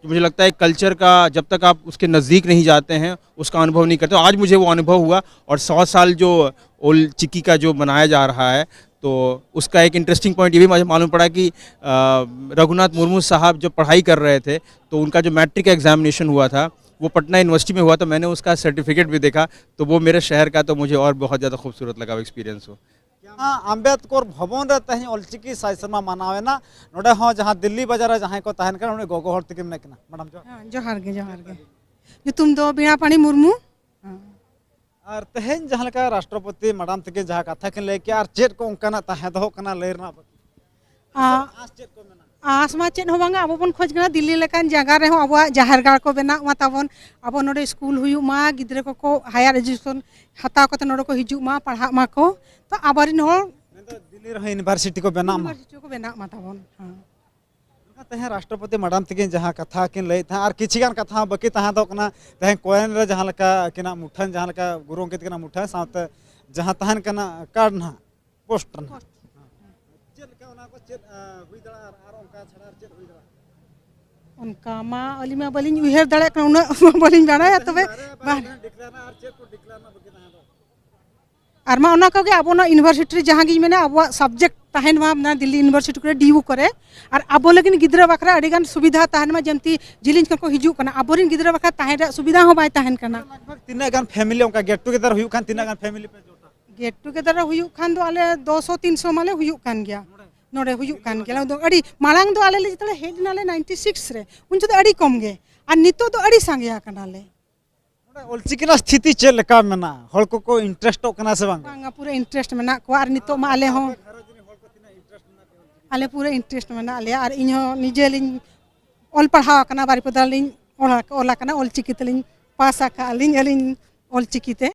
मुझे लगता है, कल्चर का, जब तक आप उसके नज़दीक नहीं जाते हैं, उसका अनुभव नहीं करते। आज मुझे वो अनुभव हुआ। और सौ साल जो ओल चिकी का जो मनाया जा रहा है, तो उसका एक इंटरेस्टिंग पॉइंट ये भी मुझे मालूम पड़ा कि अ, रघुनाथ मुर्मू साहब जब पढ़ाई कर रहे थे, तो उनका जो मैट्रिक एग्जामिनेशन हुआ था, वो पटना यूनिवर्सिटी में हुआ, तो मैंने उसका सर्टिफिकेट भी देखा। तो वो मेरे शहर का, तो मुझे और बहुत ज़्यादा खूबसूरत लगा वो एक्सपीरियंस। वो ᱟᱢᱵᱮᱫᱠᱚᱨ ᱵᱷᱚᱵᱚᱱ ᱨᱮ ᱛᱮᱦᱮᱧ ᱚᱞᱪᱤᱠᱤ ᱥᱟᱭ ᱥᱮᱨᱢᱟ ᱢᱟᱱᱟᱣ ᱮᱱᱟ᱾ ᱱᱚᱰᱮ ᱦᱚᱸ ᱡᱟᱦᱟᱸ ᱫᱤᱞᱞᱤ ᱵᱟᱡᱟᱨ ᱨᱮ ᱡᱟᱦᱟᱸᱭ ᱠᱚ ᱛᱟᱦᱮᱱ ᱠᱟᱱᱟ, ᱩᱱᱤ ᱜᱚᱜᱚ ᱦᱚᱲ ᱛᱟᱹᱠᱤᱱ ᱢᱮᱱᱟᱜ ᱠᱤᱱᱟ᱾ ᱢᱮᱰᱟᱢ, ᱡᱚᱦᱟᱨ᱾ ᱦᱮᱸ, ᱡᱚᱦᱟᱨ ᱜᱮ, ᱡᱚᱦᱟᱨ ᱜᱮ᱾ ᱧᱩᱛᱩᱢ ᱫᱚ ᱵᱤᱬᱟᱯᱟᱱᱤ ᱢᱩᱨᱢᱩ᱾ ᱦᱮᱸ᱾ ᱟᱨ ᱛᱮᱦᱮᱧ ᱡᱟᱦᱟᱸ ᱞᱮᱠᱟ ᱨᱟᱥᱴᱨᱚᱯᱚᱛᱤ ᱢᱮᱰᱟᱢ ᱛᱟᱹᱠᱤᱱ ᱡᱟᱦᱟᱸ ᱠᱟᱛᱷᱟ ᱠᱤᱱ ᱞᱟᱹᱭ ᱠᱮᱜᱼᱟ, ᱟᱨ ᱪᱮᱫ ᱠᱚ ᱚᱱᱠᱟᱱᱟᱜ ᱛᱟᱦᱮᱸ ᱫᱚᱦᱚᱜ ᱠᱟᱱᱟ ᱞᱟᱹᱭ ᱨᱮᱱᱟᱜ ᱵᱟᱹᱠᱤ? ᱟ- ᱟᱸᱥ ᱪᱮᱫ ᱠᱚ ᱢᱮᱱᱟᱜᱼᱟ? ᱟᱸᱥ ᱢᱟ ᱪᱮᱫ ᱦᱚᱸ ᱵᱟᱝᱟ, ᱟᱵᱚ ᱵᱚᱱ ᱠᱷᱚᱡᱽ ᱠᱟᱱᱟ ᱫᱤᱞᱞᱤ ᱞᱮᱠᱟᱱ ᱡᱟᱭᱜᱟ ᱨᱮᱦᱚᱸ ᱟᱵᱚᱣᱟᱜ ᱡᱟᱦᱮᱨ ᱜᱟᱲ ᱠᱚ ᱵᱮᱱᱟᱜ ᱢᱟ ᱛᱟᱵᱚᱱ, ᱟᱵᱚ ᱱᱚᱰᱮ ᱥᱠᱩᱞ ᱦᱩᱭᱩᱜ ᱢᱟ, ᱜᱤᱫᱽᱨᱟᱹ ᱠᱚᱠᱚ ᱦᱟᱭᱟᱨ ᱮᱡᱩᱠᱮᱥᱚᱱ ᱦᱟᱛᱟᱣ ᱠᱟᱛᱮ ᱱᱚᱰᱮ ᱠᱚ ᱦᱤᱡᱩᱜ ᱢᱟ, ᱯᱟᱲᱦᱟᱜ ᱢᱟᱠᱚ, ᱛᱚ ᱟᱵᱚᱨᱮᱱ ᱦᱚᱲ ᱢᱮᱱᱫᱚ ᱫᱤᱞᱞᱤ ᱨᱮᱦᱚᱸ ᱤᱭᱩᱱᱤᱵᱷᱟᱨᱥᱤᱴᱤ ᱠᱚ ᱵᱮᱱᱟᱜ ᱢᱟ᱾ ᱤᱭᱩᱱᱤᱵᱷᱟᱨᱥᱤᱴᱤ ᱠᱚ ᱵᱮᱱᱟᱜ ᱢᱟ ᱛᱟᱵᱚᱱ᱾ ᱦᱮᱸ᱾ ᱢᱮᱱᱠᱷᱟᱱ ᱛᱮᱦᱮᱧ ᱨᱟᱥᱴᱨᱚᱯᱚᱛᱤ ᱢᱮᱰᱟᱢ ᱛᱟᱹᱠᱤᱱ ᱡᱟᱦᱟᱸ ᱠᱟᱛᱷᱟ ᱠᱤᱱ ᱞᱟᱹᱭᱮᱫ ᱛᱟᱦᱮᱸᱫ, ᱟᱨ ᱠᱤᱪᱷᱤ ᱜᱟᱱ ᱠᱟᱛᱷᱟ ᱦᱚᱸ ᱵᱟᱹᱠᱤ ᱛᱟᱦᱮᱸ ᱫᱚ ᱠᱟᱱᱟ᱾ ᱛᱮᱦᱮᱧ ᱠᱚᱭᱮᱱ ᱨᱮ ᱡᱟᱦᱟᱸ ᱞᱮᱠᱟ ᱟᱹᱠᱤᱱᱟᱜ ᱢᱩᱴᱷᱟᱹᱱ, ᱡᱟᱦᱟᱸ ᱞᱮᱠᱟ ᱜᱩᱨᱩ ᱜᱚᱢᱠᱮ ᱛᱟᱹᱠᱤᱱᱟᱜ ᱢᱩᱴᱷᱟᱹᱱ ᱥᱟᱶᱛᱮ ᱡᱟᱦᱟᱸ ᱛᱟᱦᱮᱱ ᱠᱟᱱᱟ ᱠᱟᱨᱰ ᱱᱟᱦᱟᱜ, ᱯᱳᱥᱴ ᱱᱟᱦᱟᱜ, ᱪᱮᱫ ᱞᱮᱠᱟ ᱚᱱᱟ ᱠᱚ ᱪᱮᱫ ᱦᱩᱭ ᱫᱟᱲᱮᱭᱟᱜᱼᱟ? ᱟᱨ ᱟᱨ ᱚᱱᱠᱟ ᱪᱷᱟᱲᱟ ᱟᱨ ᱪᱮᱫ ᱦᱩᱭ ᱫᱟᱲᱮᱭᱟᱜᱼᱟ? ᱚᱱᱠᱟ ᱢᱟ ᱟᱹᱞᱤᱧ ᱢᱟ ᱵᱟᱹᱞᱤᱧ ᱩᱭᱦᱟᱹᱨ ᱫᱟᱲᱮᱭᱟᱜ ᱠᱟᱱᱟ, ᱩᱱᱟᱹᱜ ᱢᱟ ᱵᱟᱹᱞᱤᱧ ᱵᱟᱲᱟᱭᱟ᱾ ᱛᱚᱵᱮ ᱵᱟᱨᱭᱟ ᱵᱟᱨᱭᱟ ᱵᱟᱝ᱾ ᱰᱤᱠᱞᱮᱭᱟᱨ ᱟᱨ ᱪᱮᱫ ᱠᱚ ᱰᱤᱠᱞᱮᱭᱟᱨ ᱨᱮᱱᱟᱜ ᱵᱟᱹᱠᱤ ᱛᱟᱦᱮᱸ ᱫᱚ? ᱟᱨ ᱢᱟ ᱚᱱᱟ ᱠᱚᱜᱮ ᱟᱵᱚ ᱱᱚᱣᱟ ᱤᱭᱩᱱᱤᱵᱷᱟᱨᱥᱤᱴᱤ ᱨᱮ ᱡᱟᱦᱟᱸ ᱜᱤᱧ ᱢᱮᱱᱟ, ᱟᱵᱚᱣᱟᱜ ᱥᱟᱵᱡᱮᱠᱴ ᱛᱟᱦᱮᱱ ᱢᱟ ᱚᱱᱟ ᱫᱤᱞᱞᱤ ᱤᱭᱩᱱᱤᱵᱷᱟᱨᱥᱤᱴᱤ ᱠᱚᱨᱮ, ᱰᱤᱭᱩ ᱠᱚᱨᱮ, ᱟᱨ ᱟᱵᱚ ᱞᱟᱹᱜᱤᱫ ᱜᱤᱫᱽᱨᱟᱹ ᱵᱟᱠᱷᱨᱟ ᱟᱹᱰᱤ ᱜᱟᱱ ᱥᱩᱵᱤᱫᱷᱟ ᱛᱟᱦᱮᱱ ᱢᱟ, ᱡᱮᱢᱛᱤ ᱡᱤᱞᱤᱧ ᱠᱷᱚᱱ ᱠᱚ ᱦᱤᱡᱩᱜ ᱠᱟᱱᱟ, ᱟᱵᱚᱨᱮᱱ ᱜᱤᱫᱽᱨᱟᱹ ᱵᱟᱠᱷᱨᱟ ᱛᱟᱦᱮᱱ ᱨᱮᱭᱟᱜ ᱥᱩᱵᱤᱫᱷᱟ ᱦᱚᱸ ᱵᱟᱭ ᱛᱟᱦᱮᱱ ᱠᱟᱱᱟ᱾ ᱞᱟᱜᱽ ᱵᱷᱟᱜᱽ ᱛᱤᱱᱟᱹᱜ ᱜᱟᱱ ᱯᱷᱮᱢᱤᱞᱤ ᱚᱱᱠᱟ ᱜᱮᱴ ᱴᱩᱜᱮᱫᱟᱨ ᱦᱩᱭᱩᱜ ᱠᱷᱟᱱ ᱛᱤᱱᱟᱹᱜ ᱜᱟᱱ ᱯᱷᱮᱢᱤᱞᱤ ᱯᱮ ᱡᱚᱴᱟ? ᱜᱮᱴ ᱴᱩᱜᱮᱫᱟᱨ ᱦᱩᱭᱩᱜ ᱠᱷᱟᱱ ᱫᱚ ᱟᱞᱮ ᱫᱩᱥᱚ ᱛᱤᱱᱥᱚ ᱢᱟᱞᱮ ᱦᱩᱭᱩᱜ ᱠᱟᱱ ᱜᱮᱭᱟ᱾ ᱱᱚᱰᱮ ᱦᱩᱭᱩᱜ ᱠᱟᱱ ᱜᱮᱭᱟ᱾ ᱟᱫᱚ ᱟᱹᱰᱤ ᱢᱟᱲᱟᱝ ᱫᱚ ᱟᱞᱮ ᱞᱮ ᱡᱮᱛᱮ ᱦᱮᱡ ᱞᱮᱱᱟᱞᱮ ᱱᱟᱭᱤᱱᱴᱤ ᱥᱤᱠᱥ ᱨᱮ, ᱩᱱ ᱡᱚᱠᱷᱚᱱ ᱫᱚ ᱟᱹᱰᱤ ᱠᱚᱢ ᱜᱮ, ᱟᱨ ᱱᱤᱛᱚᱜ ᱫᱚ ᱟᱹᱰᱤ ᱥᱟᱸᱜᱮ ᱟᱠᱟᱱᱟᱞᱮ᱾ ᱚᱞᱪᱤᱠᱤ ᱨᱮᱱᱟᱜ ᱥᱛᱷᱤᱛᱤ ᱪᱮᱫ ᱞᱮᱠᱟ ᱢᱮᱱᱟᱜᱼᱟ? ᱦᱚᱲ ᱠᱚᱠᱚ ᱤᱱᱴᱟᱨᱮᱥᱴᱚᱜ ᱠᱟᱱᱟ ᱥᱮ ᱵᱟᱝ? ᱵᱟᱝᱟ, ᱯᱩᱨᱟᱹ ᱤᱱᱴᱟᱨᱮᱥᱴ ᱢᱮᱱᱟᱜ ᱠᱚᱣᱟ᱾ ᱟᱨ ᱱᱤᱛᱚᱜ ᱢᱟ ᱟᱞᱮ ᱦᱚᱸ, ᱟᱞᱮ ᱯᱩᱨᱟᱹ ᱤᱱᱴᱟᱨᱮᱥᱴ ᱢᱮᱱᱟᱜ ᱞᱮᱭᱟ᱾ ᱟᱨ ᱤᱧ ᱦᱚᱸ ᱱᱤᱡᱮ ᱞᱤᱧ ᱚᱞ ᱯᱟᱲᱦᱟᱣ ᱟᱠᱟᱱᱟ, ᱵᱟᱨᱤᱯᱟᱫᱟ ᱞᱤᱧ ᱚᱞ, ᱚᱞ ᱟᱠᱟᱱᱟ, ᱚᱞᱪᱤᱠᱤ ᱛᱮᱞᱤᱧ ᱯᱟᱥ ᱟᱠᱟᱫ ᱟᱹᱞᱤᱧ, ᱟᱹᱞᱤᱧ ᱚᱞᱪᱤᱠᱤ ᱛᱮ᱾